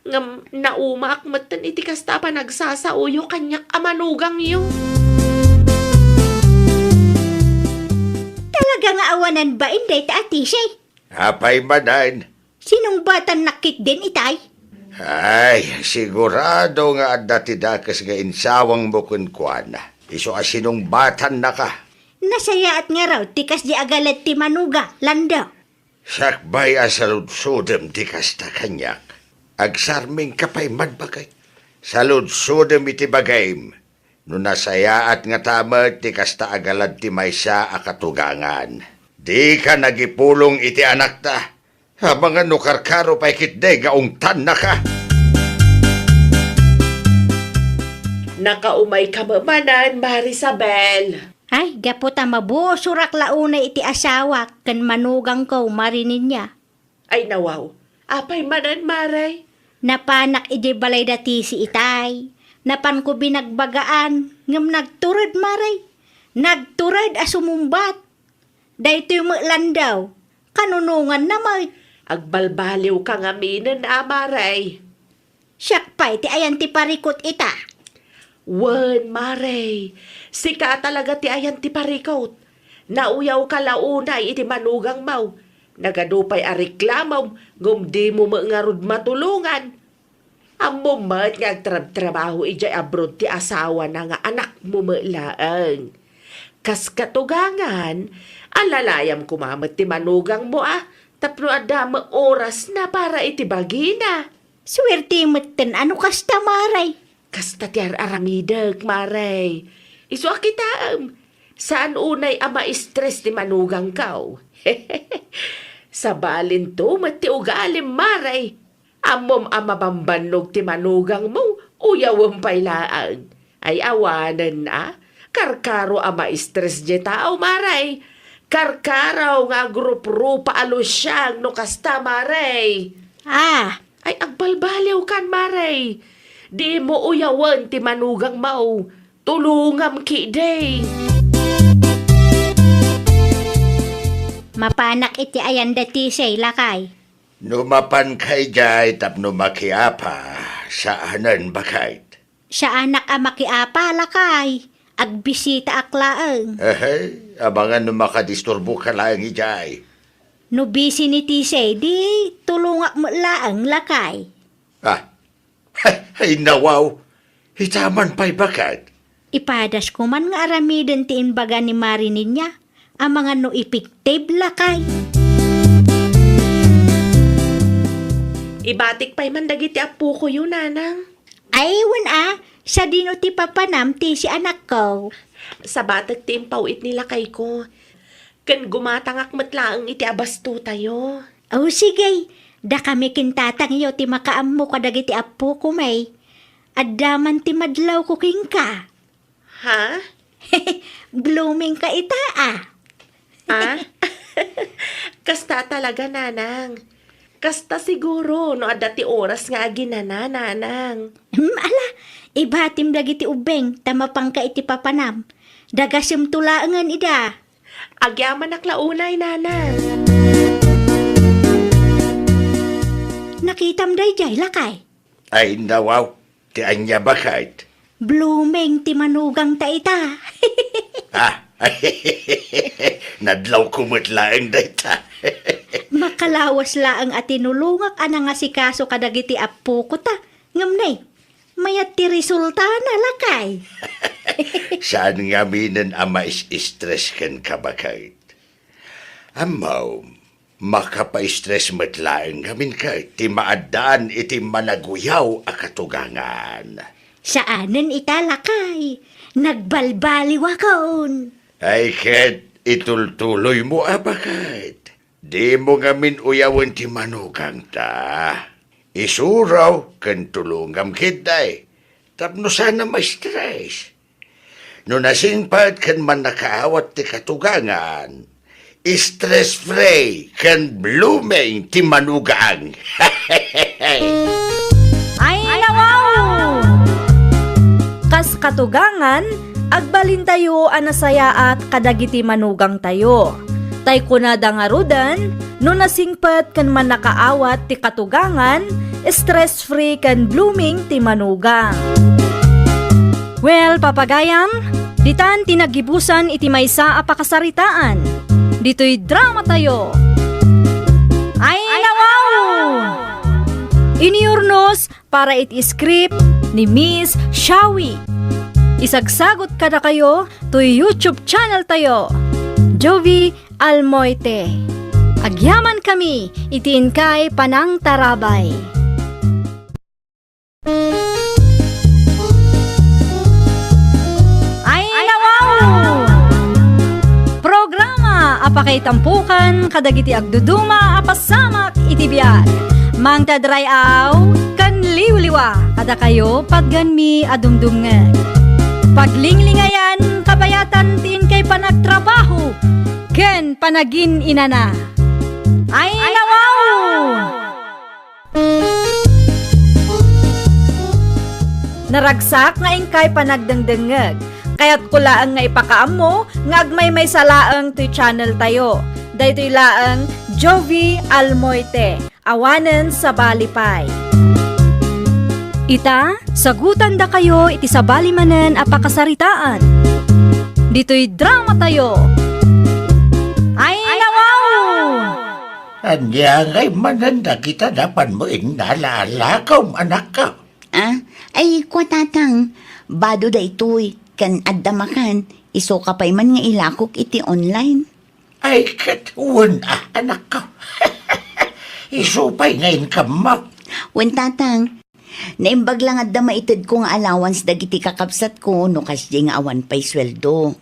Ngem naumaak metten iti kasta a panagsasaoyo kaniak a manugangyo. Talaga nga awanan bain dayta a Tisay? Apay manen? Sinungbatannak ketdin itay? Ay, sigurado nga adda ti dakes nga insawangmo kenkuana. Isu a sinungbatannaka. Nasayaat ngarud ti kasdi a galit ti manugang, Lando. Sakbay a saludsodem ti kasta kaniak, agsarmingka pay man, baket. Saludsodem iti bagim, no nasayaat ngata met ti kasta a galad ti maysa a katugangan. Dika nagipulong iti anakta. Amangan no karkaro pay ketdi nga ungtannaka. Nakaumayka met manen, Marisabel. Ay, gapu ta mabusorak la unay iti asawak ken manugangko, Mari Ninia. Ay, nawaw. Apay manen, Mare? Napanak idiay balay da Tisi itay. Napanko binagbagaan, ngem nagtured, Mare. Nagtured a sumungbat. Daytoy met landaw, kanunonganna met. Agbalbaliwka ngaminen a, Mare. Siak pay ti ayan ti parikut ita. Wen, Mare, sika a talaga ti ayan ti parikut. Nauyawka la unay iti manugangmo. Nagadu pay a reklamom, ngem dimo met ngarud matulongan. Ammom met nga agtrabtrabaho idiay abroad ti asawana nga anakmo met laeng. Kas katugangan, alalayam koma met ti manugangmo a tapno adda met orasna para iti bagina. Suerte metten a no kasta, Mare. Kasta ti ar-aramidek, Mare. Isu a kitaem, saan unay a ma-stress ti manugangko. Sabalinto met ti ugalim, Mare. Ammom a mabambannog ti manugangmo, uyawem pay laeng. Ay awanen a, karkaro a ma-stress diay tao, Mare. Karkaro nga agruprupa a lusiang no kasta, Mare. Ah. Ay, agbalbaliwkan, Mare. Dimo uyawen ti manugangmo. Tulongam ketdi. Mapanak iti ayan da Tisi, lakay. No mapanka idiay tapno makiapa, saanen, baket. Saanak a makiapa, lakay. Agbisitaak laeng. Ehe, amangan no makadisturboka laeng idiay. No busy ni Tisi, di tulongak met laeng, lakay. Ah, ay, nawaw. Ita man pay, baket. Ipadasko man nga aramiden ti imbaga ni Mari Ninia, amangan no epektibo, lakay. Ibatik pay man dagiti appokoyo, nanang. Ay, wen a, sadino ti papanam Tisi, anakko? Sabatek ti impaw-it ni lakayko. Ken gumatangak met laeng iti abastotayo. O, sige. Dakami ken tatangyo ti makaammo kadagiti appoko, may. Adda man ti madlawko kenka. Ha? Blooming ka ita, a. Ah? Kasta talaga, nanang. Kasta siguro no adda ti oras nga aginana, nanang. Hmm, ala, ibatim dagiti ubbing ta mapanka iti papanam. Dagasemto laengen ida. Agyamanak la unay, nanang. Nakitam daydiay, lakay? Ay, nawaw. Ti ania, baket? Blooming ti manugangta ita. Ah, nadlawko met laeng dayta. Makalawas laeng a tinulongak a nangasikaso kadagiti appoko ta. Ngem nay, mayat ti resultana, lakay. Saan ngaminen a mais-stress kenka, baket. Ammom, makapaistres met laeng ngamin ket ti maaddaan iti managuyaw a katugangan. Saanen ita, lakay. Nagbalbaliwakon. Ay ket itultuloymo a, baket. Dimo ngamin uyawen ti manugangta. Isuro ken tulongam ketdi tapno saan a maistres. No nasingpet ken mannakaawat ti katugangan, stress-free ken blooming ti manugang. Ay, nawaw! Kas katugangan, agbalintayo a nasayaat kadagiti manugangtayo. Tay kunada ngaruden, no nasingpet ken mannakaawat ti katugangan, stress-free ken blooming ti manugang. Well, papagayam, ditan ti naggibusan iti maysa a pakasaritaan. Ditoy dramatayo. Ay, nawaw! Inurnos para iti script ni Miss Shawi. Isagsagot kadakayo toy YouTube channel tayo, Jovie Almoite. Agyamankami iti inkay panangtarabay. Ay tampukan kadagiti agduduma a pasamak iti biag. Mangted ray-aw ken liwliwa kadakayo patgenmi a dumdumngeg. Paglinglingayan kabayatan ti inkay panagtrabaho ken panagin-inana. Ay, nawaw! Naragsak nga inkay panagdengdengngeg. Kayatko laeng nga ipakaammo nga agmaymaysa laeng toy channel tayo. Daytoy laeng Jovie Almoite, awanen sabali pay. Ita, sagutandakayo iti sabali manen a pakasaritaan. Ditoy drama tayo. Ay, nawaw! Ania ngay manen dagita napanmo innalaalakaw, anakko? Ah, ay, kua, Tatang, bado daytoy, ken adda makan, isuka pay man nga ilakok iti online. Ay, ket wen, ah, anakko. Isu pay nga inkammo. Wen, Tatang, naimbag la nga adda maitedko nga allowance dagiti kakabsatko no kasdiay nga awan pay sueldo.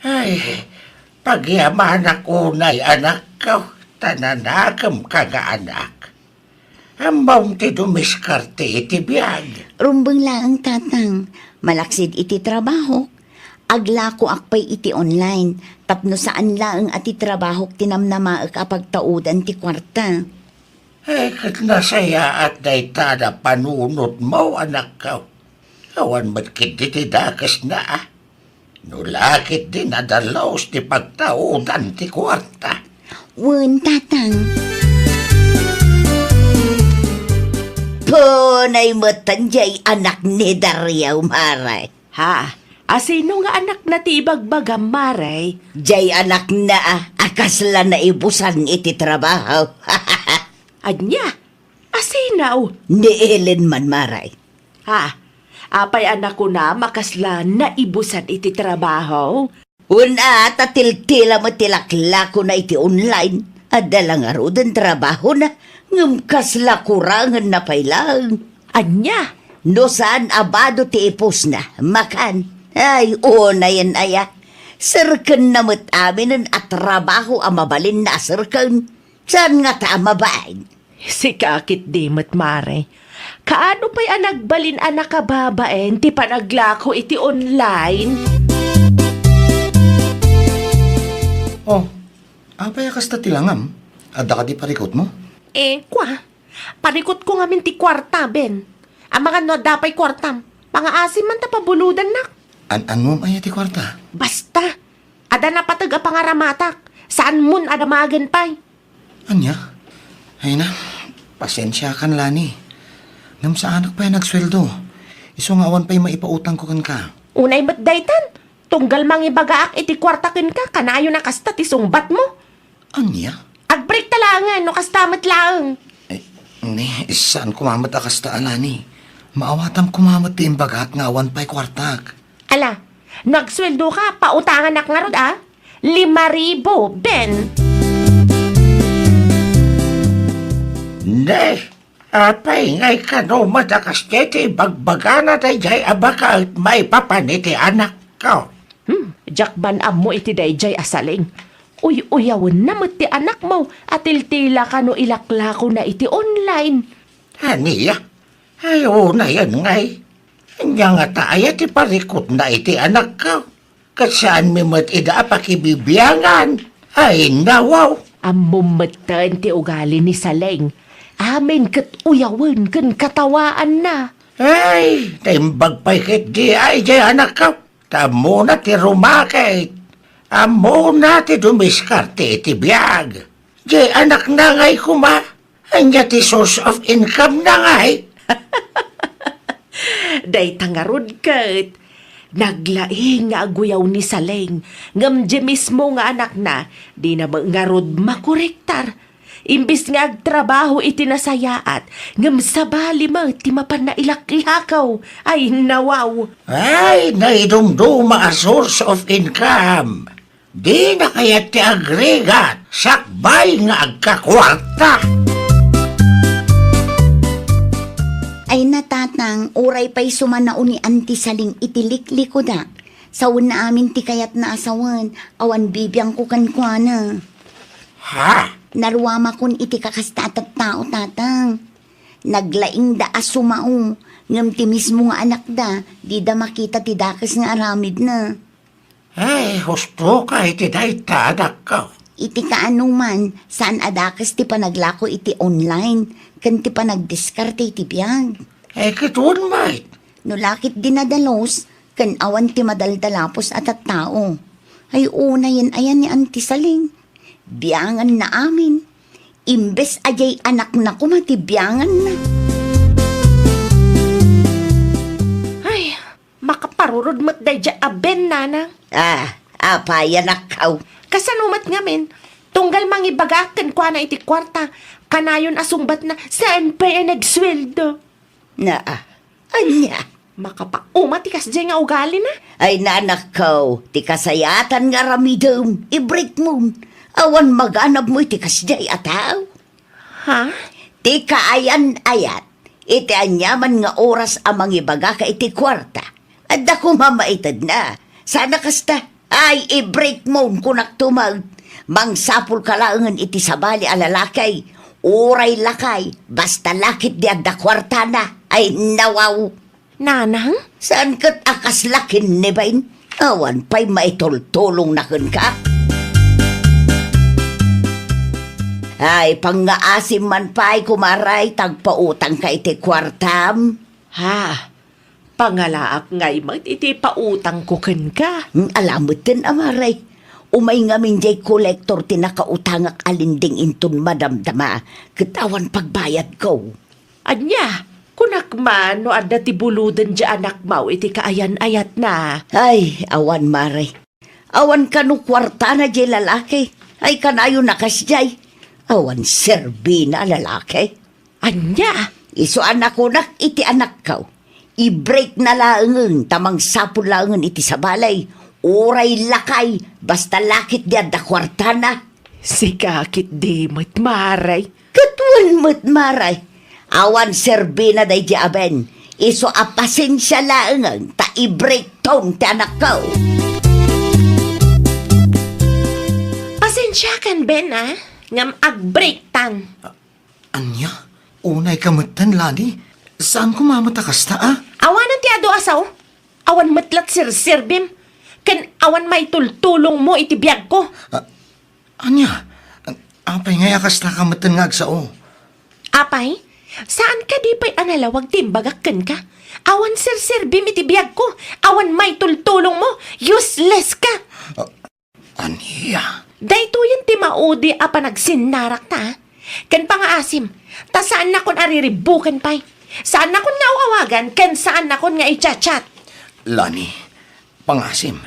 Ay, pagyamanak unay, anakko, ta nanakemka nga anak. Ammom ti dumiskarte iti biag. Rumbeng laeng, Tatang. Malaksid iti trabahok, aglakoak pay iti online tapno saan laeng a ti trabahok ti namnamaek a pagtaudan ti kuarta. Eh, ket nasayaat dayta a panunotmo, anakko. Awan met ketdi ti dakesna, a. No la ketdi nadalus ti pagtaudan ti kuarta. Wen, Tatang. Punay metten jay anak ni Dario, Mare. Ha? Asino nga anakna ti ibagbagam, Mare? Jay anakna a, a kasla naibusan iti trabaho. Ania? Asino? Ni Ellen man, Mare. Ha? Apay a nakunam a kasla naibusan iti trabaho? Wen a, ta tiltila met ti laklakona iti online. Adda la ngaruden trabahona, ngem kasla kurangenna pay laeng. Ania? No saan a bado ti ipusna, makan. Ay, unayen aya. Serkenna met aminen a trabaho a mabalinna a serken. Saan ngata a mabain? Sika ketdi met, Mare. Kaano pay a nagbalin a nakababain ti panaglako iti online? Oh, apay a kasta ti langam? Adda kadi parikutmo? Eh, kua, parikutko ngamin ti kuarta, Ben. Amangan no adda pay kuartam, pangaasim man ta pabulodannak. An-annom aya ti kuarta? Basta, adda napateg a pangaramatak, saanmon a damagen pay. Ania? Ay na, pasensiakan, Lani. Ngem saanak pay a nagsueldo. Isu nga awan pay maipautangko kenka. Unay met daytan, tunggal mangibagaak iti kuarta kenka, kanayon a kasta ti sungbatmo. Ania? Agbreak ta laengen no kasta met laeng. Eh, ni, saan koma met a kasta, Lani. Maawatam koma met ti imbagak nga awan pay kuartak. Ala, nagsueldoka, pautanganak ngarud, a? Lima ribu, Ben. Ne, apay ngay kano madakas ti ibagbagana daydiay a baket maipapan iti anakko? Hmm, diak man ammo iti daydiay a Saleng. Uy-uyawenna met ti anakmo a tiltila kano ilaklakona iti online. Ania? Ay, unayen ngay. Ania ngata aya ti parikutna iti anakko? Ket saanmi met ida a pakibibiangan. Ay, nawaw! Ammom metten ti ugali ni Saleng. Amin ket uyawen ken katawaanna. Ay, naimbag pay ketdi ay diay anakko. Ta ammona ti rumakit. Ammona ti dumiskarte iti biag. Diay anakna ngay koma. Ania ti source of income na ngay? Dayta ngarud ket naglaing nga aguyaw ni Saleng, ngem diay mismo nga anakna, dina met ngarud makorektar. Imbes nga agtrabaho iti nasayaat, ngem sabali met ti mapan nailaklakaw. Ay, nawaw! Ay, naidumduma a source of income. Dina kayat ti agrigat, sakbay nga agkakuarta. Ay, natatang, uray pay sumanaw ni Auntie Saleng iti liklikuda, Sawenna amin ti kayatna a sawen, awan bibiangko kenkuana. Ha? Naruamakon iti kakasta a tattao, Tatang. Naglaingda a sumao, ngem ti mismo nga anakda, dida makita ti dakes nga aramidna. Ay, husto ka iti dayta, anakko. Iti kaanoman, saan a dakes ti panaglako iti online, ken ti panagdiskarte iti biag. Ay, ket wen met. No lakit dinadalus, ken awan ti madaldalapos a tattao. Ay, unayen aya ni Auntie Saling. Bianganna amin. Imbes a diay anakna koma ti bianganna. Ay, makaparurod met daydiay a Ben, Nanang. Ah, apay, anakko? Kasano met ngamin? Tunggal mangibagaak kenkuana iti kuarta, kanayon a sungbatna, saan pay a nagsueldo. Naa, ania? Makapauma ti kasdiay nga ugalina. Ay, anakko, ti kasayaatan nga aramidem, i-break mon. Awan maganabmo iti kasdiay a tao. Ha? Ti kaayan-ayat, iti aniaman nga oras a mangibagaka iti kuarta, adda koma maitedna. Saan a kasta. Ay, i-break mon, kunakto met. Mangsapulka laengen iti sabali a lalaki. Uray lakay, basta lakit di adda kuartana. Ay, nawaw. Nanang? Saan ket a kasla ken ni Ben? Awan pay maitultulongna kenka. Ay, pangngaasim man pay, kumaray, ta agpautangka iti kuartam. Ha? Pangalaak ngay met iti pautangko kenka. Hmm, ala metten, Amare. Umay ngamin diay kolektor ti nakautangak a lending inton madamdama, ket awan pagbayadko. Ania, kunak man no adda ti buloden diay anakmo iti kaayan-ayatna. Ay, awan, Mare. Awan kano kuartana diay lalaki. Ay, kanayon a kasdiay. Awan serbina a lalaki. Ania? Isu a nakunak iti anakko. I-breakna laengen ta mangsapul laengen iti sabali. Uray lakay, basta lakit di adda kuartana. Sika ketdi met, Mare. Ket wen met, Mare. Awan serbina daydi a Ben. Isu a pasensia laengen ta i-breakton ti anakko. Pasensiakan, Ben, a. Ngem ag-breaktan. A-, ania? Unayka metten, Lani? Saan koma met a kasta, a? Awanen ti adu a sao. Awan met lat serserbim. Ken awan maitultulongmo iti biagko. A-, Ania? Apay ngay a kastaka metten nga agsao? Apay, saan kadi pay a nalawag ti imbagak kenka? Awan serserbim iti biagko, awan maitultulongmo, useless ka. A-, ania? Daytoyen ti maudi a panagsinnarakta, a. Ken pangaasim, ta saannakon a riribbuken pay. Saannakon nga aw-awagan ken saannakon nga i-chat-chat. Lani, Pangasim,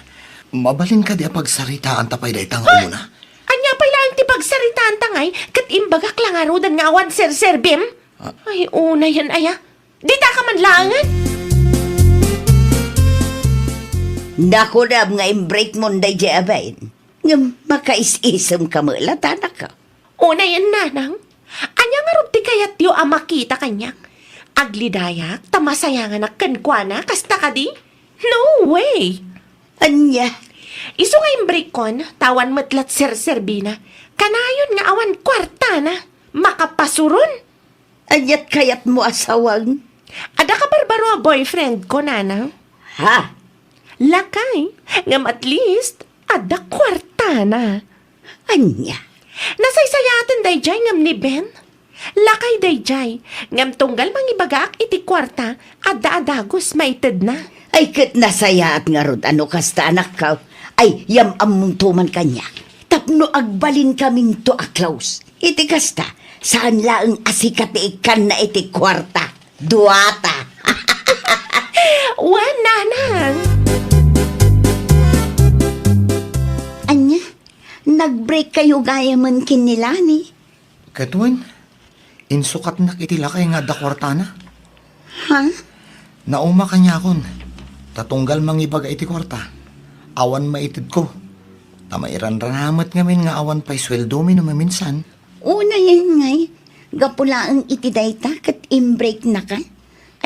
mabalin kadi a pagsaritaanta pay dayta nga umuna? Ania pay laeng ti pagsaritaanta ngay ket imbagak la ngaruden nga awan serserbim? Ah. Ay, unayen aya. Ditaka man laengen. Nakunam nga imbreakmon daydi a bain. Ngem makaisisemka met la, anakko. Unayen, nanang, ania ngarud ti kayatyo a makita kaniak? Aglidayak ta masayanganak kenkuana, kasta kadi? No way! Ania? Isu nga imbreakkon, ta awan met lat serserbina. Kanayon nga awan kuartana. Makapasuron! Aniat kayatmo a sawang? Adda kabarbaro a boyfriendko, nanang. Ha? Lakay, ngem at least, adda kuartana. Ania? Nasaysayaaten daydiay ngem ni Ben. Lakay daydiay, ngem tunggal mangibagaak iti kuarta, adda a dagus maitedna. Ay, ket nasayaat ngarud a no kasta, anakko. Ay, yam-ammongto man kaniak. Tapno agbalinkaminto a close. Iti kasta, saan laeng a sika ti ikkanna iti kuarta. Duata. Wen, nanang. Ania? Nag-break kayo gayamen ken ni Lani? Ket wen, insukatnak iti lakay nga adda kuartana. Ha? Nauma kaniakon, ta tunggal mangibaga iti kuarta, awan maitedko. Ta mairanranamet ngamin nga awan pay sueldomi no maminsan. Unayen ngay, gapu laeng iti dayta ket imbreaknaka.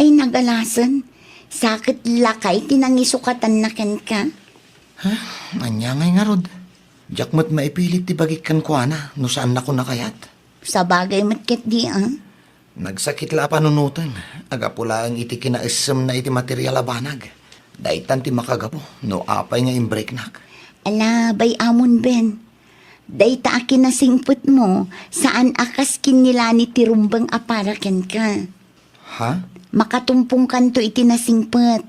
Ay nagalasen, sa ket lakay ti nangisukatanna kenka. Ania ngay ngarud? Diak met maipilit ti bagik kenkuana no saannakon a kayat. Sabagay met ketdi, a. Nagsakit la a panunoten, a gapu laeng iti kinaessemna iti material a banag. Daytan ti makagapu no apay nga imbreaknak. Ala, bay-amon, Ben. Dayta a kinasingpetmo, saan a kas ken ni Lani ti rumbeng a para kenka. Ha? Makatumpongkanto iti nasingpet,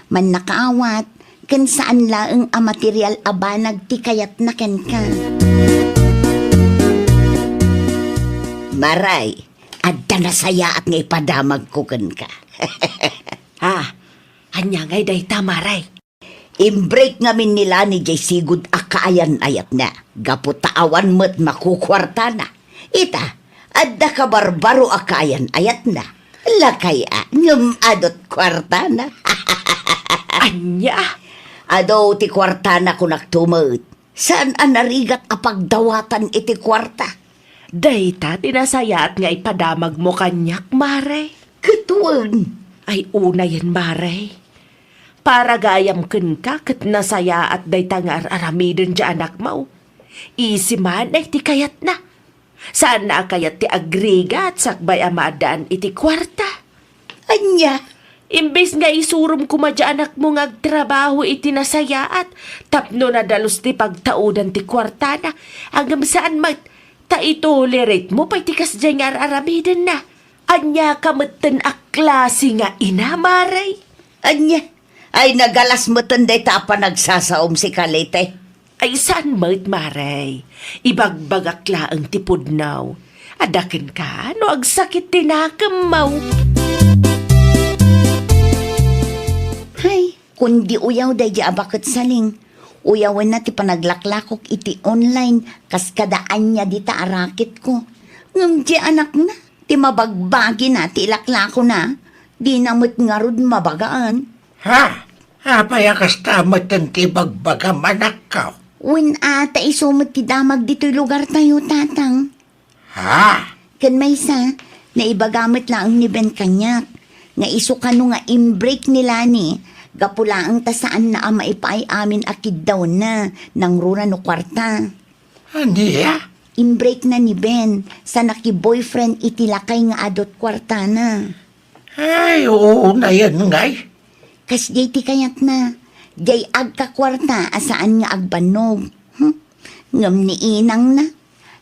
mannakaawat, ken saan laeng a material a banag ti kayatna kenka. Maray, adda nasayaat nga ipadamagko kenka. Ha? Ania ngay dayta, Maray? Imbreak ngamin ni Lani jay sigud a kaayan-ayatna, gapu ta awan met makukuartana. Ita, adda kabarbaro a kaayan-ayatna. Lakay a, ngem adut kuartana. Ania? Adu ti kuartana, kunakto met. Saan a narigat a pagdawatan iti kuarta. Dayta ti nasayaat nga ipadamagmo kaniak, Maray. Ket wen. Ay, unayen, Maray. Para gayam kenka ket nasayaat dayta nga ar-aramiden ti anakmo. Isi manen ti kayatna. Saanna a kayat ti agrigat sakbay a maaddaan iti kuarta. Ania? Imbes nga isurom koma ti anakmo nga agtrabaho iti nasayaat tapno nadalus ti pagtaudan ti kuartana, ngem saan met, ta itolerate mo pay ti kasdiay nga ar-aramidenna. Ania ka metten a klase nga ina, Maray? Ania? Ay, nagalas metten dayta a panagsasaom, sika Lete. Ay, saan met, Maray. Ibagbagak laeng ti pudno. Adda kenka no agsakit ti nakemmo. Hay, kundi uyaw daydi a baket saling. Uyawenna ti panaglaklakok iti online kas kada ania dita a raketko. Ngem ti anakna, ti mabagbagina ti ilaklakona, dina met ngarud mabagaan. Ha? Apay a kasta metten ti ibagbagam, anakko? Wen a, ta isu met ti damag ditoy lugartayo, Tatang. Ha? Ken maysa, naibaga met laeng ni Ben kaniak, nga isu kano nga imbreak ni Lani, gapu laeng ta saanna a maipaay amin a kiddawenna, nangruna no kuarta. Ania? Imbreakna ni Ben, sa nakiboyfriend iti lakay nga adut kuartana. Ay, unayen ngay. Kasdiay ti kayatna, diay agkakuarta a saan nga agbannog. Hmm? Ngem ni inangna,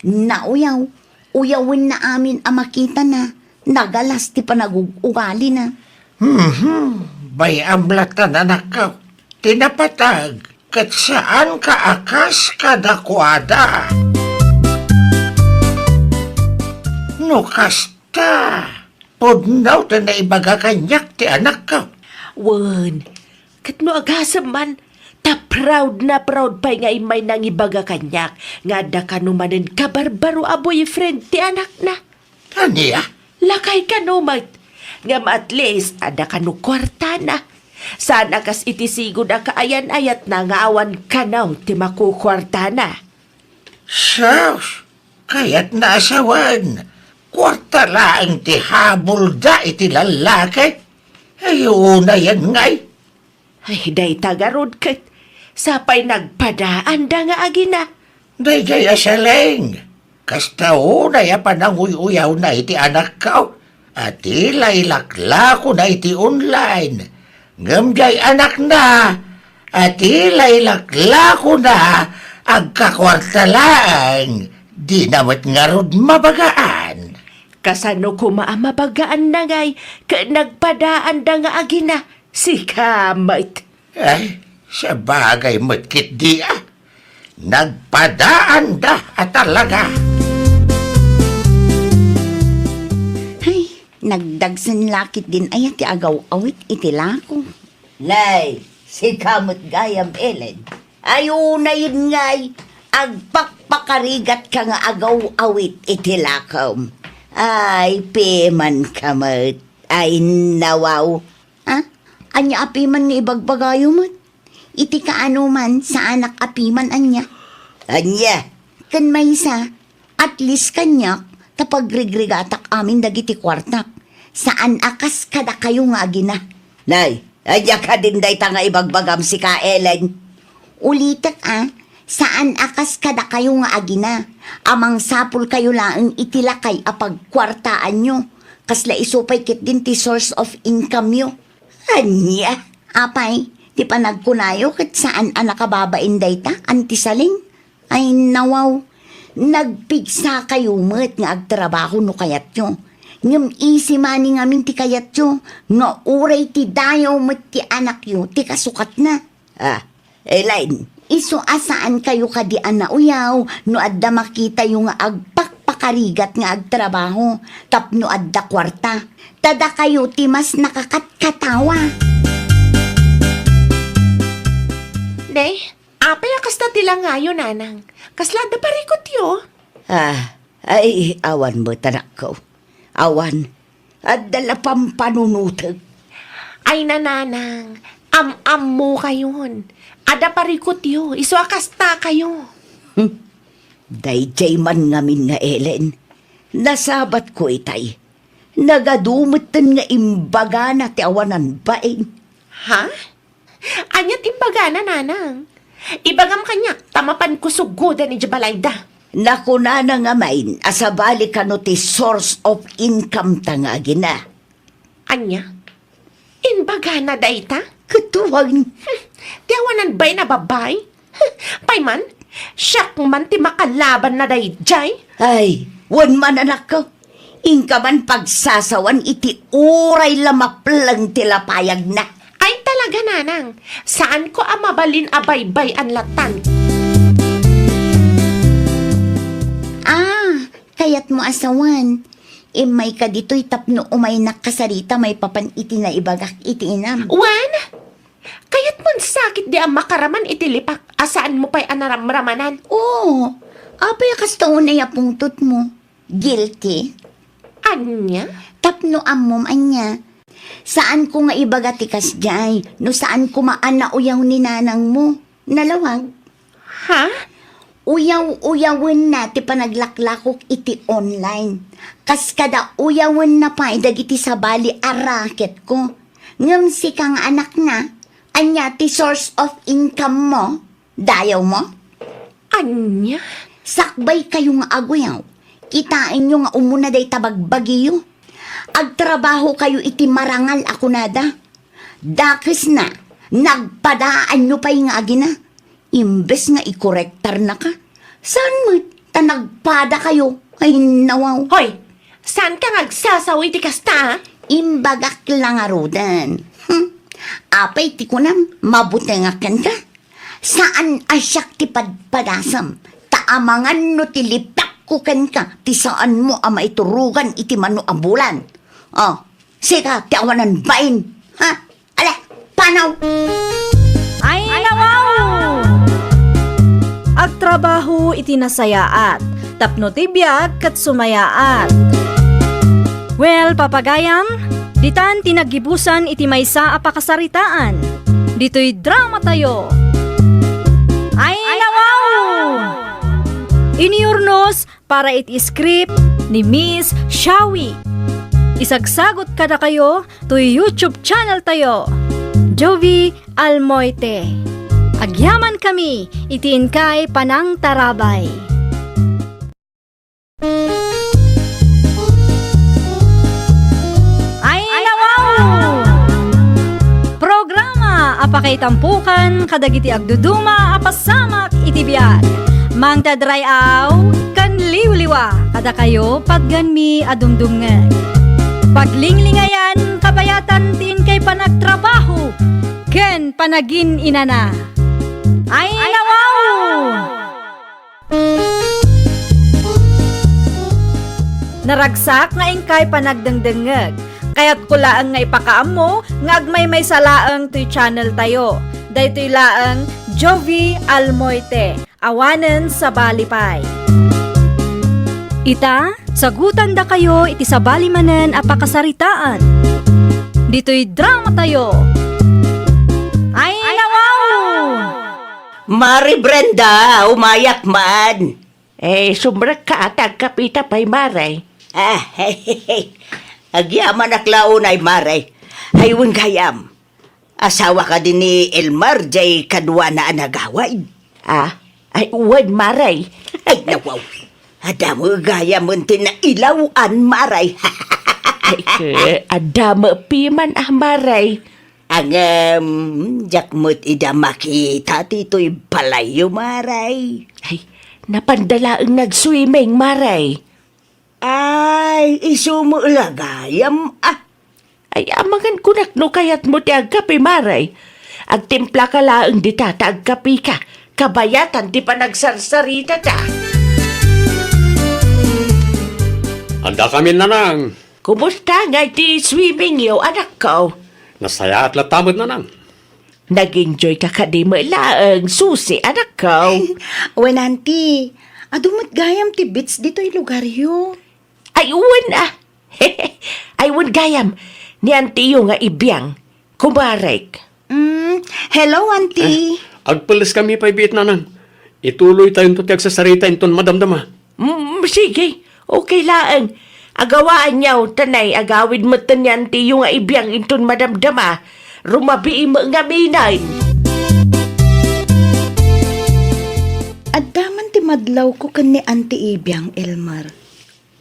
nauyaw, uyawenna amin a makitana, nagalas ti panagug-ugalina. Mhm. Bay-am latta, anakko. Ti napateg, ket saanka a kas kadakuada. No kasta, pudno ti naibaga kaniak ti anakko. Wen, ket no agasem man, ta proud na proud pay nga immay nangibaga kaniak nga adda kano manen kabarbaro a boyfriend ti anakna. Ania? Lakay kano met. Ngem at least, adda kano kuartana. Saan a kas iti sigud a kaayan-ayatna nga awan kano ti makukuartana. Sus! Kayatna a sawen, kuarta laeng ti habulda iti lallaki. Ay, unayen ngay. Ay, dayta garud ket sapay nagpadaanda nga agina. Daydiay a saleng, kasta unay a pananguy-uyawna iti anakko, a ti la ilaklakona iti online. Ngem diay anakna, a ti la ilaklakona, agkakuarta laeng, dina met ngarud mabagaan. Kasano koma a mabagaanna ngay ket nagpadaanda nga agina? Sika met. Ay, sabagay met ketdi a. Nagpadaanda a talaga. Ay, nagdagsen la ketdin aya ti agaw-awit iti lako. Nay, sika met gayam, Ellen. Ay, unayen ngay, agpakpakarigatka nga agaw-awit iti lakom. Ay, pimanka met. Ay, nawaw. Ha? Ania a piman nga ibagbagayo met? Iti kaano man, saanak a piman ania? Ania? Ken maysa, at least kaniak, ta pagrigrigatak amin dagiti kuartak. Saan a kas kadakayo nga agina. Nay, ania kadin dayta nga ibagbagam, sika, Ellen? Ulitek a, saan a kas kadakayo nga agina, a mangsapulkayo laeng iti lakay a pagkuartaanyo. Kasla isu pay ketdin ti source of income-yo. Ania? Apay, ti panagkunayo ket saan a nakababain dayta, Anti Saling? Ay, nawaw. Nagpigsakayo met nga agtrabaho no kayatyo. Ngem easy money ngamin ti kayatyo, nga uray ti dayaw met ti anakyo ti kasukatna. Ah, Elaine. Isu a saankayo kadi a nauyaw no adda makitayo nga agpakpakarigat nga agtrabaho tapno adda kuarta. Ta dakayo ti mas nakakatkatawa. Day, apay a kasta ti langayo, nanang? Kasla adda parikutyo? Ah, ay, awan met, anakko. Awan, adda la pampanunotek. Ay, nanang, am-ammokayon. Adda parikutyo, isu a kastakayo. Hmm. Daydiay man ngamin nga Ellen, nasabatko itay. Nagadu metten nga imbagana ti awanan bain. Ha? Ania ti imbagana, nanang? Ibagam kaniak, ta mapanko suggoden idiay balayda. Nakunana ngamin a sabali kano ti source of income ta nga agina. Ania? Imbagana dayta? Ket wen. Hmm, ti awanan bain a babbai? Pay man, siak man ti makalabanna daydiay. Ay, wen man, anakko. Inka man pagsasawan iti uray la mapleng ti lapayagna. Ay, talaga, nanang. Saanko a mabalin a baybay-an latan. Ah, kayatmo a sawen. Immayka ditoy tapno umaynak kasarita maipapan iti naibagak iti inam. Wen? Kayatmon sakit di a makaraman iti lipak a saanmo pay a naramramanan? Oo. Apay a kasta unay a pungtotmo? Guilty? Ania? Tapno ammom ania. Saanko nga ibaga ti kasdiay no saan koma a nauyaw ni nanangmo. Nalawag. Ha? Uyaw-uyawenna ti panaglaklakok iti online. Kas kada uyawenna pay dagiti sabali a racketko. Ngem sika nga anakna, ania ti source of income-mo? Dayawmo? Ania? Sakbaykayo nga aguyaw. Kitaenyo nga umuna dayta bagbagiyo. Agtrabahokayo iti marangal a kunada. Dakesna, nagpadaanyo pay nga agina. Imbes nga ikorektarnaka, saan met ta nagpadakayo? Ay, nawaw. Hoy! Saanka nga agsasaw iti kasta, a? Imbagak la ngaruden. Hmm. Apay ti kunam, mabutengak kenka? Saan a siak ti padpadasem, ta amangan no ti lipakko kenka ti saanmo a maiturogan iti mano a bulan. Oh, sika ti awanan bain, ha? Ala, panaw! Ay, nawaw! Agtrabaho iti nasayaat, tapno ti biag ket sumayaat. Well, papagayam, ditan ti naggibusan iti maysa a pakasaritaan. Ditoy dramatayo. Ay, nawaw! Inurnos para iti script ni Miss Shawi. Isagsagot kadakayo toy YouTube channel tayo, Jovie Almoite. Agyamankami iti inkay panangtarabay. Ay, nawaw! Programa a pakaitampokan kadagiti agduduma a pasamak iti biag. Mangted ray-aw ken liwliwa kadakayo patgenmi a dumdumngeg. Paglinglingayan kabayatan ti inkay panagtrabaho ken panagin-inana. Ay, nawaw! Naragsak nga inkay panagdengdengngeg. Kayatko laeng nga ipakaammo nga agmaymaysa laeng toy channel tayo. Daytoy laeng Jovie Almoite. Awanen sabali pay. Ita, sagutandakayo iti sabali manen a pakasaritaan. Ditoy dramatayo. Ay, nawaw! Mare Brenda, umayak man. Eh, sumrekka a ti agkapita pay, Mare. Ah, agyamanak la unay, Mare. Ay, wen gayam. Asawa kadi ni Elmer jay kaduana a nagawid? Ah, ay, wen, Mare. Ay, nawaw. Adda met gayam ti nailaw-an, Mare. Ay, ke, adda met piman, ah, Mare. Ngem, diak met ida makita ditoy balayyo, Mare. Ay, napanda laeng nag-swimming, Mare. Ay, isu met la gayam, ah. Ay, amangan kunak no kayatmo ti agkape, Mare. Agtimplaka laeng dita ta agkapeka. Kabayatan ti panagsarsarita ta. Andakamin, Nanang. Kumusta ngay ti swimmingyo, anakko? Nasayaat latta met, Nanang. Nag-enjoyka kadi met laeng, Susi, anakko? Wen, Auntie. Adu met gayam ti beach ditoy lugaryo. Ay, wen, ah. Ay, wen gayam. Ni auntie-yo nga ibiang. Kumarek. Mm, hello, Auntie. Ah, agpeleskami pay biit, Nanang. Ituloytayonto ti agsasarita inton madamdama. Mm, sige. Okay laeng. Agawaanyo, ta nay, agawid metten ni auntie-yo nga ibiang inton madamdama. Rumabii met ngaminen. Adda man ti madlawko ken ni Auntie Ibiang, Elmer.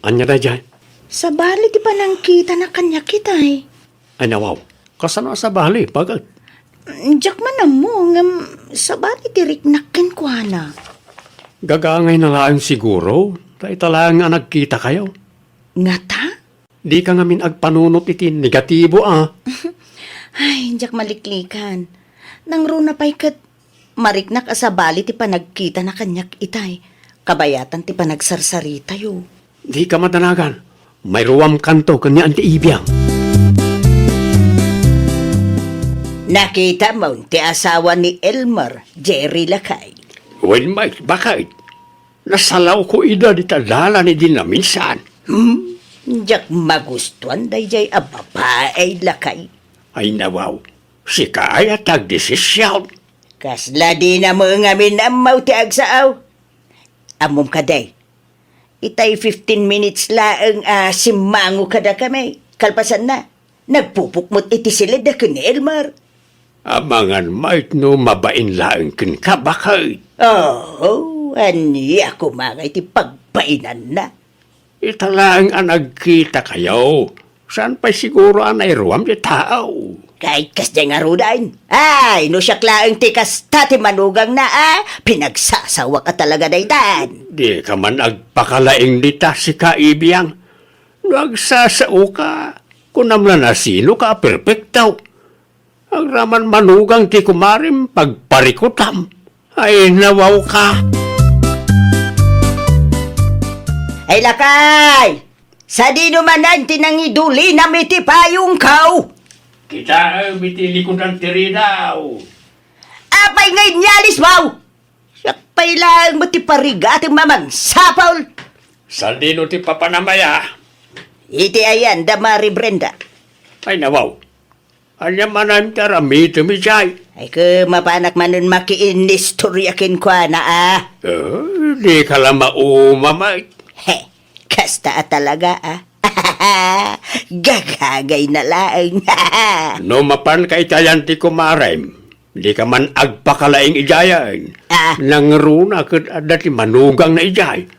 Ania daydiay? Sabali ti panangkitana kaniak itay. Ay, nawaw. Kasano a sabali? Baket? Diak man ammo, ngem sabali ti riknak kenkuana. Gagangayna laeng siguro, ta ita laeng a nagkitakayo. Ngata? Dika ngamin agpanunot iti negatibo, a. Ay, diak maliklikan. Nangruna pay ket mariknak a sabali ti panagkitana kaniak itay, kabayatan ti panagsarsaritayo. Dika madanagan. Mairuamkanto ken ni Auntie Ibiang. Nakitamon ti asawa ni Elmer, Jerry, lakay. Wen, Mike, baket? Nasalawko ida dita dalan idi naminsan. Hmm? Diak magustuan daydiay a babai, lakay. Ay, nawaw. Sika aya ti agdesision. Kasla dina met ngamin ammo ti agsao. Ammom kadi, itay fifteen minutes laeng a simmango kadakami. Kalpasanna, nagpupok met iti siled a ken ni Elmer. Amangan met no mabain laeng kenka, baket. Oo, ania koma ngay ti pagbainanna? Ita laeng a nagkitakayo, saan pay siguro a nairuam ti tao? Ket kasdiay ngaruden. Ay, no siak laeng ti kasta ti manugangna a, pinagsasawak a talaga daytan. Dika man agpakalaing dita, sika, Ibiang. No agsasaoka, kunam la no sinoka a perpekto. Agraman manugang ti kumarem, pagparikutam. Ay, nawawka. Ay, lakay! Sadino manen ti nangidulinam iti payongko? Kitaem iti likudan ti ridaw. Apay nga inyalismo? Siak pay laeng met ti parigatem a mangsapul. Sadino ti papanam aya? Iti ayan da Mari Brenda. Ay, nawaw. Ania manen ti aramidem idiay? Ay, ket mapanak manen makiinnistoria kenkuana, a. Eh, dika la mauma, Mike. He, kasta a talaga, a. Gagagayna laeng. No mapanka iti ayan ti kumarem, dika man agpakalaing idiayen. Ah. Nangruna ket adda ti manugangna idiay.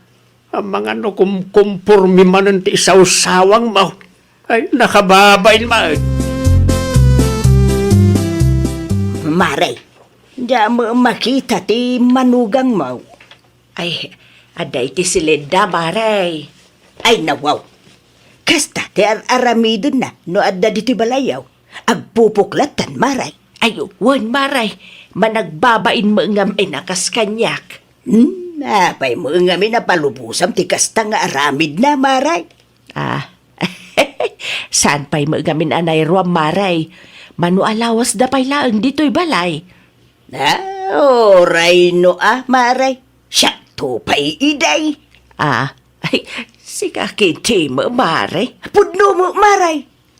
Amangan no kumkompormi manen ti isawsawangmo. Ay, nakababain met. Mare, diak makita ti manugangmo. Ay, adda iti siledda, Mare. Ay, nawaw. Kasta ti ar-aramidenna no adda ditoy balayyo. Agpupok lattan, Mare. Ay, wen, Mare. Managbabain met ngamin a kas kaniak. Hmm, apay met ngamin a palubosam ti kasta nga aramidna, Mare? Ah, saan pay met ngamin a nairuam, Mare? Mano a lawasda pay laeng ditoy balay? Ah, uray no a, Mare. Siakto pay idi. Ah, ay, sika ketdi met, Mare. Pudno met, Mare.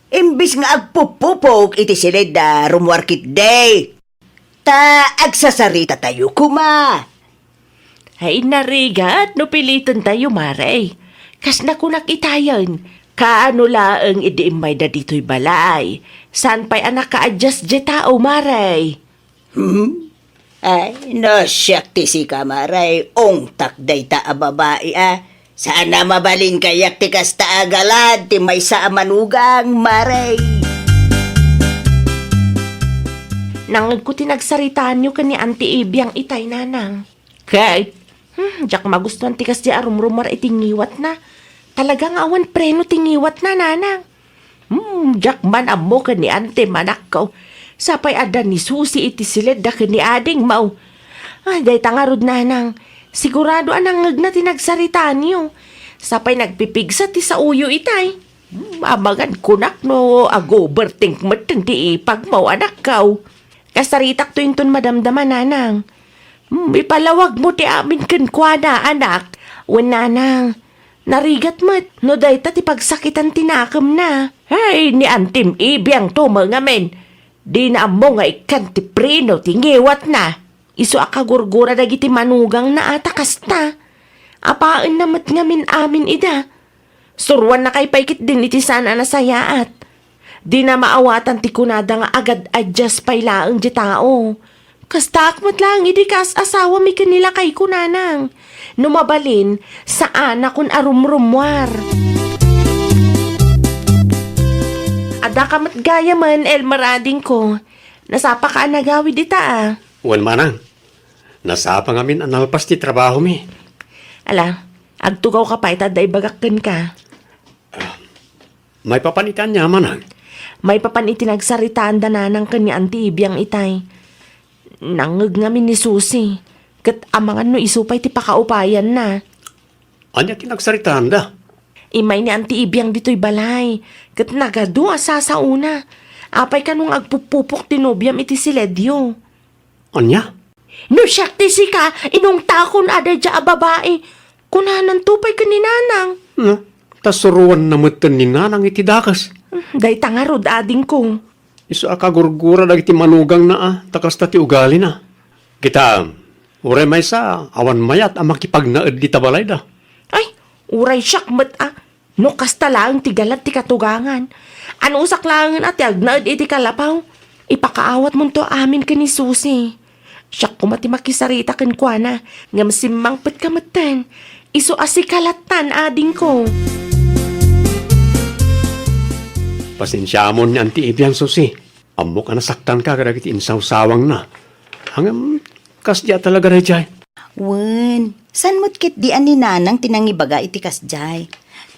Imbes nga agpupupok iti siledda, rummuar ketdi. Ta agsasaritatayo koma. Ay, narigat no pilitentayo, Mare. Kas nakunak itayen, Kaano laeng idi immayda ditoy balay? Saan pay a nakaadias diay tao, Mare? Hmm? Ay, no siak ti sika, Mare, ungtak dayta a babai, a. Saan a mabalin kayat ti kasta a galad ti maysa a manugang, Mare. Nangngegko ti nagsaritaanyo ken ni Auntie Ibiang itay, Nanang. Kay, hmm, diak magustuan ti kasdi a rumrumuar iti ngiwatna. Talaga nga awan preno ti ngiwatna, Nanang. Hmm, diak man ammo ken ni Antem, anakko. Sapay adda ni Susi iti siledda ken ni Adingmo. Ay, dayta ngarud, Nanang. Sigurado a nangngegna ti nagsaritaanyo. Sapay nagpipigsa ti saoyo itay. Hmm, amangan kunak no ag-overthink metten ti ipagmo, anakko. Kasaritakto inton madamdama, Nanang. Hmm, ipalawagmo ti amin kenkuana, anak. Wen, Nanang, narigat met no dayta ti pagsakitan ti nakemna. Ay, ni Antim Ibiang to met ngamin. Dina ammo nga ikkan ti preno ti ngiwatna. Isu a kagurgura dagiti manugangna a ta kasta. Apaenna met ngamin amin ida. Suruannakay pay ketdin iti saan a nasayaat. Dina maawatan ti kunada nga agad-adias pay laeng ti tao. Kastaak met laeng idi kaas-asawami ken ni lakayko, Nanang. No mabalin, saanakon a rumrumuar. Addaka met gayamen, Elmer, adingko. Nasapaka a nagawid ita, a. Wen, Manang. Nasapa ngamin a nalpas ti trabahomi. Ala, agtugawka pay ta adda ibagak kenka. Ah, maipapan iti ania, Manang? Maipapan iti nagsaritaanda Nanang ken ni Auntie Ibiang itay. Nangngeg ngamin ni Susi, ket amangan no isu pay ti pakaupayanna. Ania ti nagsaritaanda? Immay ni Auntie Ibiang ditoy balay, ket nagadu a sasaona. Apay kano nga agpupupok ti nobiam iti siledyo? Ania? No siak ti sika, inungtakon a daydiay a babai. Kunananto pay ken ni Nanang. Hmm, ta suroanna metten ni Nanang iti dakes. Hmm, dayta ngarud, adingko. Isu a kagurgura dagiti manugangna a ta kasta ti ugalina. Kita, uray maysa, awan mayat a makipagnaed dita balayda. Ay, uray siak met a. No kasta laeng ti galad ti katugangan, anusak laengen a ti agnaed iti kalapaw, ipakaawatmonto amin ken ni Susi. Siak koma ti makisarita kenkuana, ngem simmangpetka metten. Isu a sika lattan, adingko. Pasensiamon ni Auntie Ibiang, Susi. Ammok a nasaktanka kadagiti insawsawangna. Ngem, kasdiay talaga daydiay. Wen, saan met ketdi a ni Nanang ti nangibaga iti kasdiay?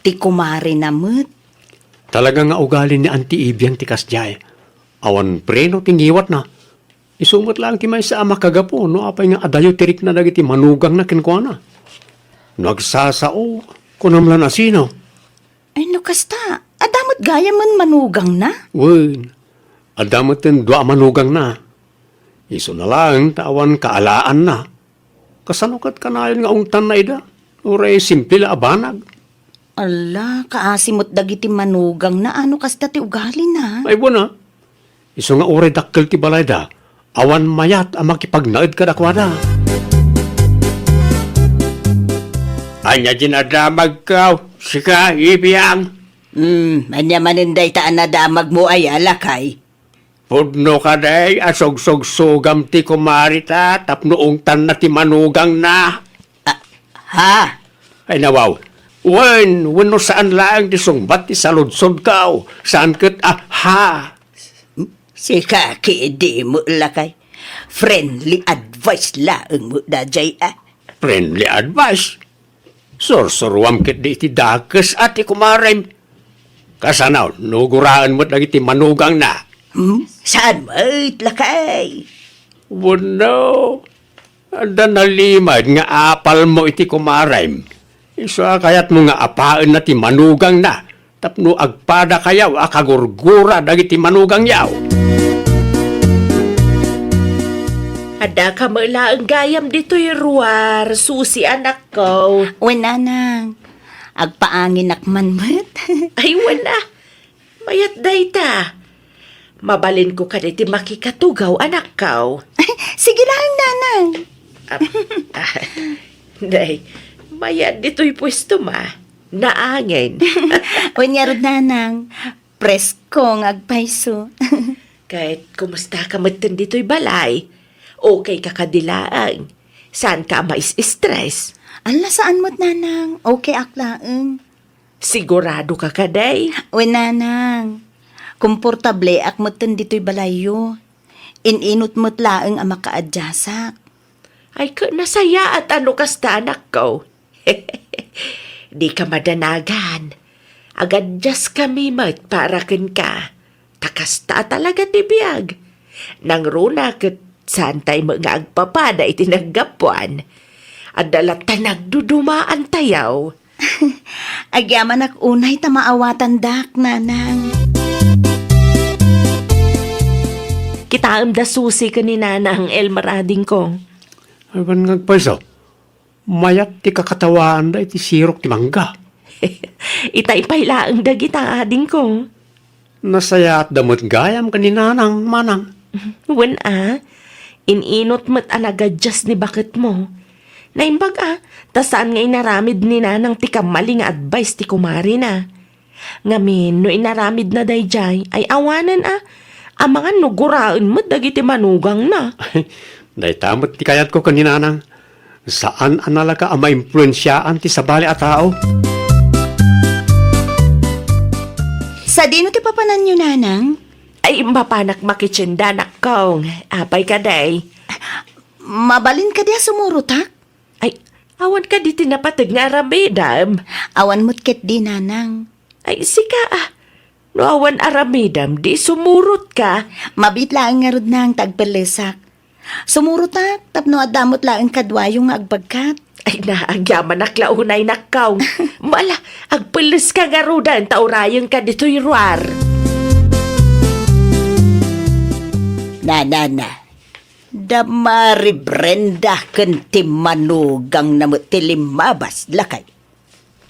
Ti kumarena met. Talaga nga ugali ni Auntie Ibiang ti kasdiay. Awan preno ti ngiwatna. Isu met laeng ti maysa a makagapu no apay nga adayo ti rikna dagiti manugangna kenkuana. No agsasao, kunam la no asino. Ay, no kasta, adda met gayamen manugangna? Wen, adda met dua a manugangna. Isuna laeng ta awan kaalaanna. Kasano ket kanayon nga ungtanna ida? Uray simple la a banag. Ala, kaasi met dagiti manugangna a no kasta ti ugalina. Ay, wen a. Isu nga uray dakkel ti balayda, awan mayat a makipagnaed kadakuada. Ania ti nadamagko, sika, Ibiang? Hmm, ania manen dayta a nadamagmo aya, lakay? Pudno kadi a sugsugsugam ti kumareta tapno ungtanna ti manugangna. Ah, ha? Ay, nawaw. Wen, wenno saan laeng ti sungbat ti saludsodko. Saan ket a, ha? Sika ketdi met, lakay. Friendly advice laeng met daydiay, a. Friendly advice? Sursuruam ketdi iti dakes a ti kumarem. Kasano no guraen met dagiti manugangna? Hmm? Saan met, lakay? Wenno, adda nalimed nga apalmo iti kumarem. Isu a kayatmo nga apaenna ti manugangna tapno agpadakayo a kagurgura dagiti manugangyo. Addaka met laeng gayam ditoy ruar, Susi, anakko. Wen, Nanang. Agpaanginak man met. Ay, wen a. Mayat dayta. Mabalinko kadi ti makikatugaw, anakko. Sige laeng, Nanang. Ah, ah, day, mayat ditoy puestom a. Naangen. Wen ngarud, Nanang, presko nga agpayso. Ket kumusta ka metten ditoy balay? Okay ka kadi laeng? Saan ka a mais-stress? Ala, saan met, Nanang. Okay ak laeng. Sigurado ka kadi? Wen, Nanang. Komportable ak metten ditoy balayyo. In-inut met laeng a makaadjustak. Ay, ket nasayaat a no kasta, anakko. Di ka madanagan. Agadjustkami met para kenka. Ta kasta talaga ti biag. Nangruna ket saantay met nga agpapada iti naggapuan. Adda latta nagdudumaantayo. Agyamanak unay ta maawatandak, Nanang. Kitaem da Susi ken ni Nanang Elmer, adingko. Ay, wen nga agpayso, mayat ti kakatawaanda iti sirok ti mangga. Itay pay laeng dagita, adingko. Nasayaatda met gayam ken ni Nanang, Manang. Wen a, in-inut met a nagadjas ni baketmo. Naimbag a, ta saan nga inaramid ni Nanang ti kammali nga advice ti kumarina. Ngamin, no inaramidna daydiay, ay awanen a, amangan no guraen met dagiti manugangna. Dayta met ti kayatko ken ni Nanang. Saan a nalaka a maimpluensiaan ti sabali a tao. Sadino ti papananyo, Nanang? Ay, mapanak makitienda, anakko. Apay kadi? Mabalin kadi a sumurotak? Ay, awan kadi ti napateg nga aramidem? Awan met ketdi, Nanang. Ay, sika a. No awan aramidem, di sumurotka. Mabiit laeng ngarud, Nang, ta agpellesak. Sumurotak tapno adda met laeng kaduayo nga agbagkat. Ay, naagyamanak la unay, nakkaw. Mala, agpelleska ngaruden ta urayenka ditoy ruar. Na, na, na. Da Mari Brenda ken ti manugangna met ti limmabas, lakay.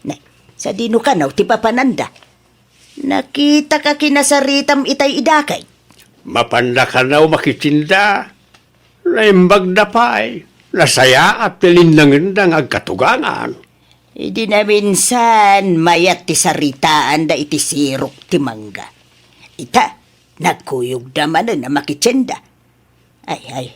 Ne, sadino kano ti papananda? Nakitak a kinasaritam itay idakay. Mapanda kano makitienda. Naimbagda pay. Nasayaat ti linnangenda nga agkatugangan. Idi naminsan, mayat ti saritaanda iti sirok ti mangga. Ita, nagkuyogda manen a makitienda. Ay, ay,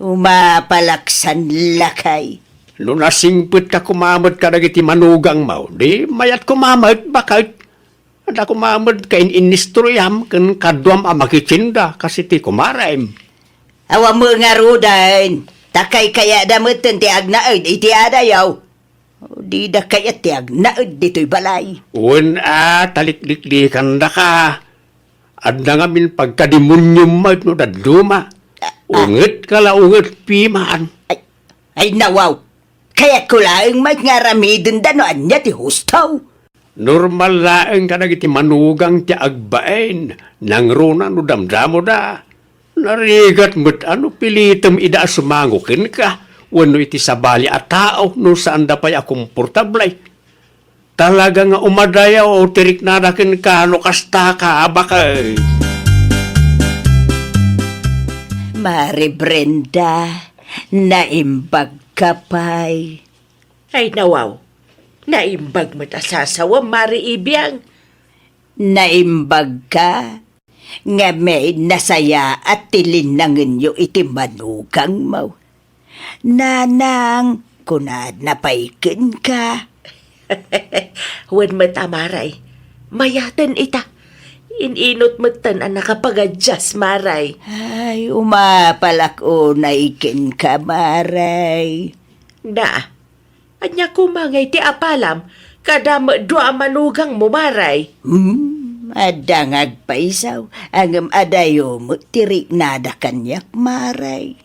umapalaksan lakay. No nasingpet ka koma met kadagiti manugangmo, di mayat koma met baket. Adda koma met kain-inistoriam ken kaduam a makitienda kas iti kumarem. Awan met ngaruden, ta kaykayatda metten ti agnaed iti adayo. Dida kayat ti agnaed ditoy balay. Wen a, talikliklikandaka. Adda ngamin pagkademoniom met no dadduma. Ah, ah. Ungetka la unget piman. Ay, ay, nawaw. Kayatko laeng met nga aramidenda no ania ti husto. Normal laeng kadagiti manugang ti agbain, nangruna no damdamoda. Narigat met a no pilitem ida a sumango kenka, wenno iti sabali a tao no saanda pay a komportable. Talaga nga umadayo ti riknada kenka no kasta ka, baket. Mari Brenda, naimbag ka pay. Ay, nawaw. Naimbag met a sasawam, Mari Ibiang. Naimbag ka? Ngamin, nasayaat ti linnangenyo iti manugangmo. Nanang, kunana pay kenka. Wen met a, Maray. Mayaten ita. In-inut metten a nakapagadjas, Maray. Ay, umapalak unay kenka, Maray. Na, ania koma ngay ti apalam kada met dua a manugangmo, Maray? Hmm, adda nga agpayso, ngem adayo met ti riknada kaniak, Maray.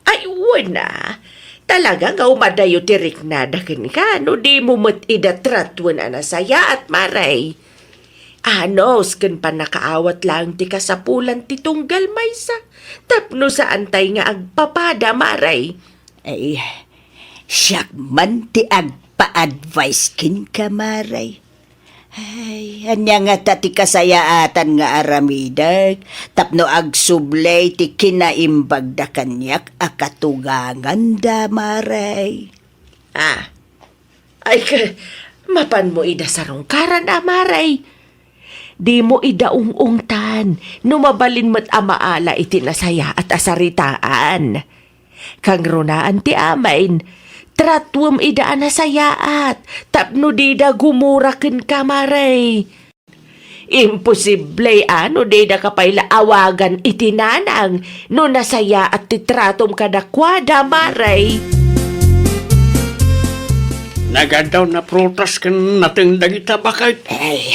Ay, wen a. Talaga nga umadayo ti riknada kenka no dimo met ida tratuen a nasayaat, Maray. Anus ken pannakaawat laeng ti kasapulan ti tunggal maysa tapno saantay nga agpapada, Maray. Ay, siak man ti agpa-advise kenka, Maray. Ay, ania ngata ti kasayaatan nga aramidek tapno agsubli ti kinaimbagda kaniak a katuganganda, Maray? Ah, ay, ka-, Mapanmo ida sarungkaran, a Mare. Dimo ida ung-ungtan no mabalin met a maala iti nasayaat a saritaan. Kangrunaan ti amin, tratuem ida a nasayaat tapno dida gumura kenka, Mare. Imposible a no didaka pay la awagan iti nanang no nasayaat ti tratom kadakuada, Mare. Nagaddaw na prutas ken nateng dagita baket. Ay,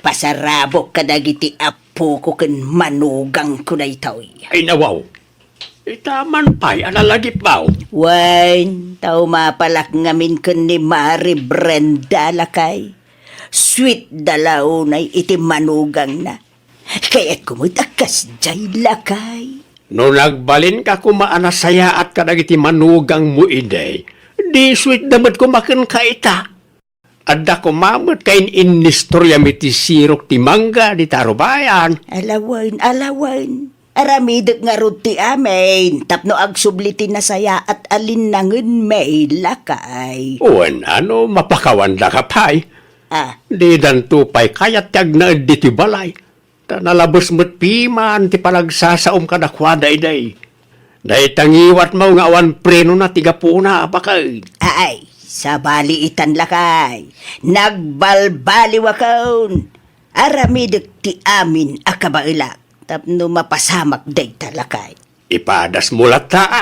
pasarabok kadagiti apoko ken manugangko daytoy. Ay, nawaw. Ita man pay a lalagipbaw. Wen, ta umapalak ngamin ken ni Mare Brenda, lakay. Sweet da la unay iti manugangna. Kayatko met a kasdiay, lakay. No nagbalinka koma a nasayaat kadagiti manugangmo idi, di sweet da met koma kenka ita. Adda koma met kain-innistoriam iti sirok ti mangga dita rubayan. Alawen, alawen. Aramidek ngarud ti amin tapno agsubli ti nasayaat a linnangenmi, lakay. Wen, a no mapakawandaka pay. Ah. Didanto pay kayat ti agnaed ditoy balay. Ta nalabes met piman ti panagsasaom kadakuada idi. Dayta ngiwatmo nga awan prenona ti gapuna a baket. Ay, sabali itan, lakay. Nagbalbaliwakon. Aramidek ti amin a kabaelak tapno mapasamak dayta, lakay. Ipadasmo latta, a.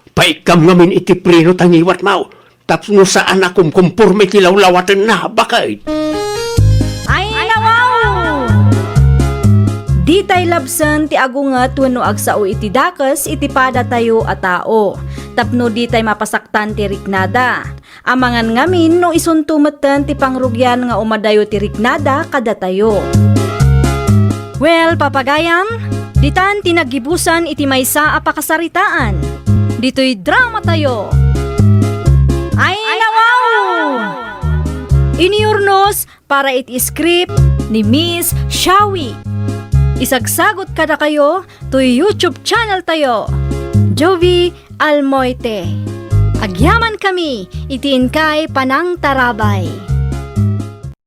Paikkam ngamin iti preno ta ngiwatmo tapno saan a kumkumporme iti lawlawatenna, baket. Ay, nawaw! Ditay labsen ti agunget wenno agsao iti dakes iti padatayo a tao, tapno ditay mapasaktan ti riknada. Amangan ngamin no isunto metten ti pangrugian nga umadayo ti riknada kadatayo. Well, papagayam, ditan ti naggibusan iti maysa a pakasaritaan. Ditoy dramatayo. Ay, nawaw! Iniurnos para iti script ni Miss Shawi. Isagsagot kadakayo toy YouTube channel tayo, Jovie Almoite. Agyamankami iti inkay panangtarabay.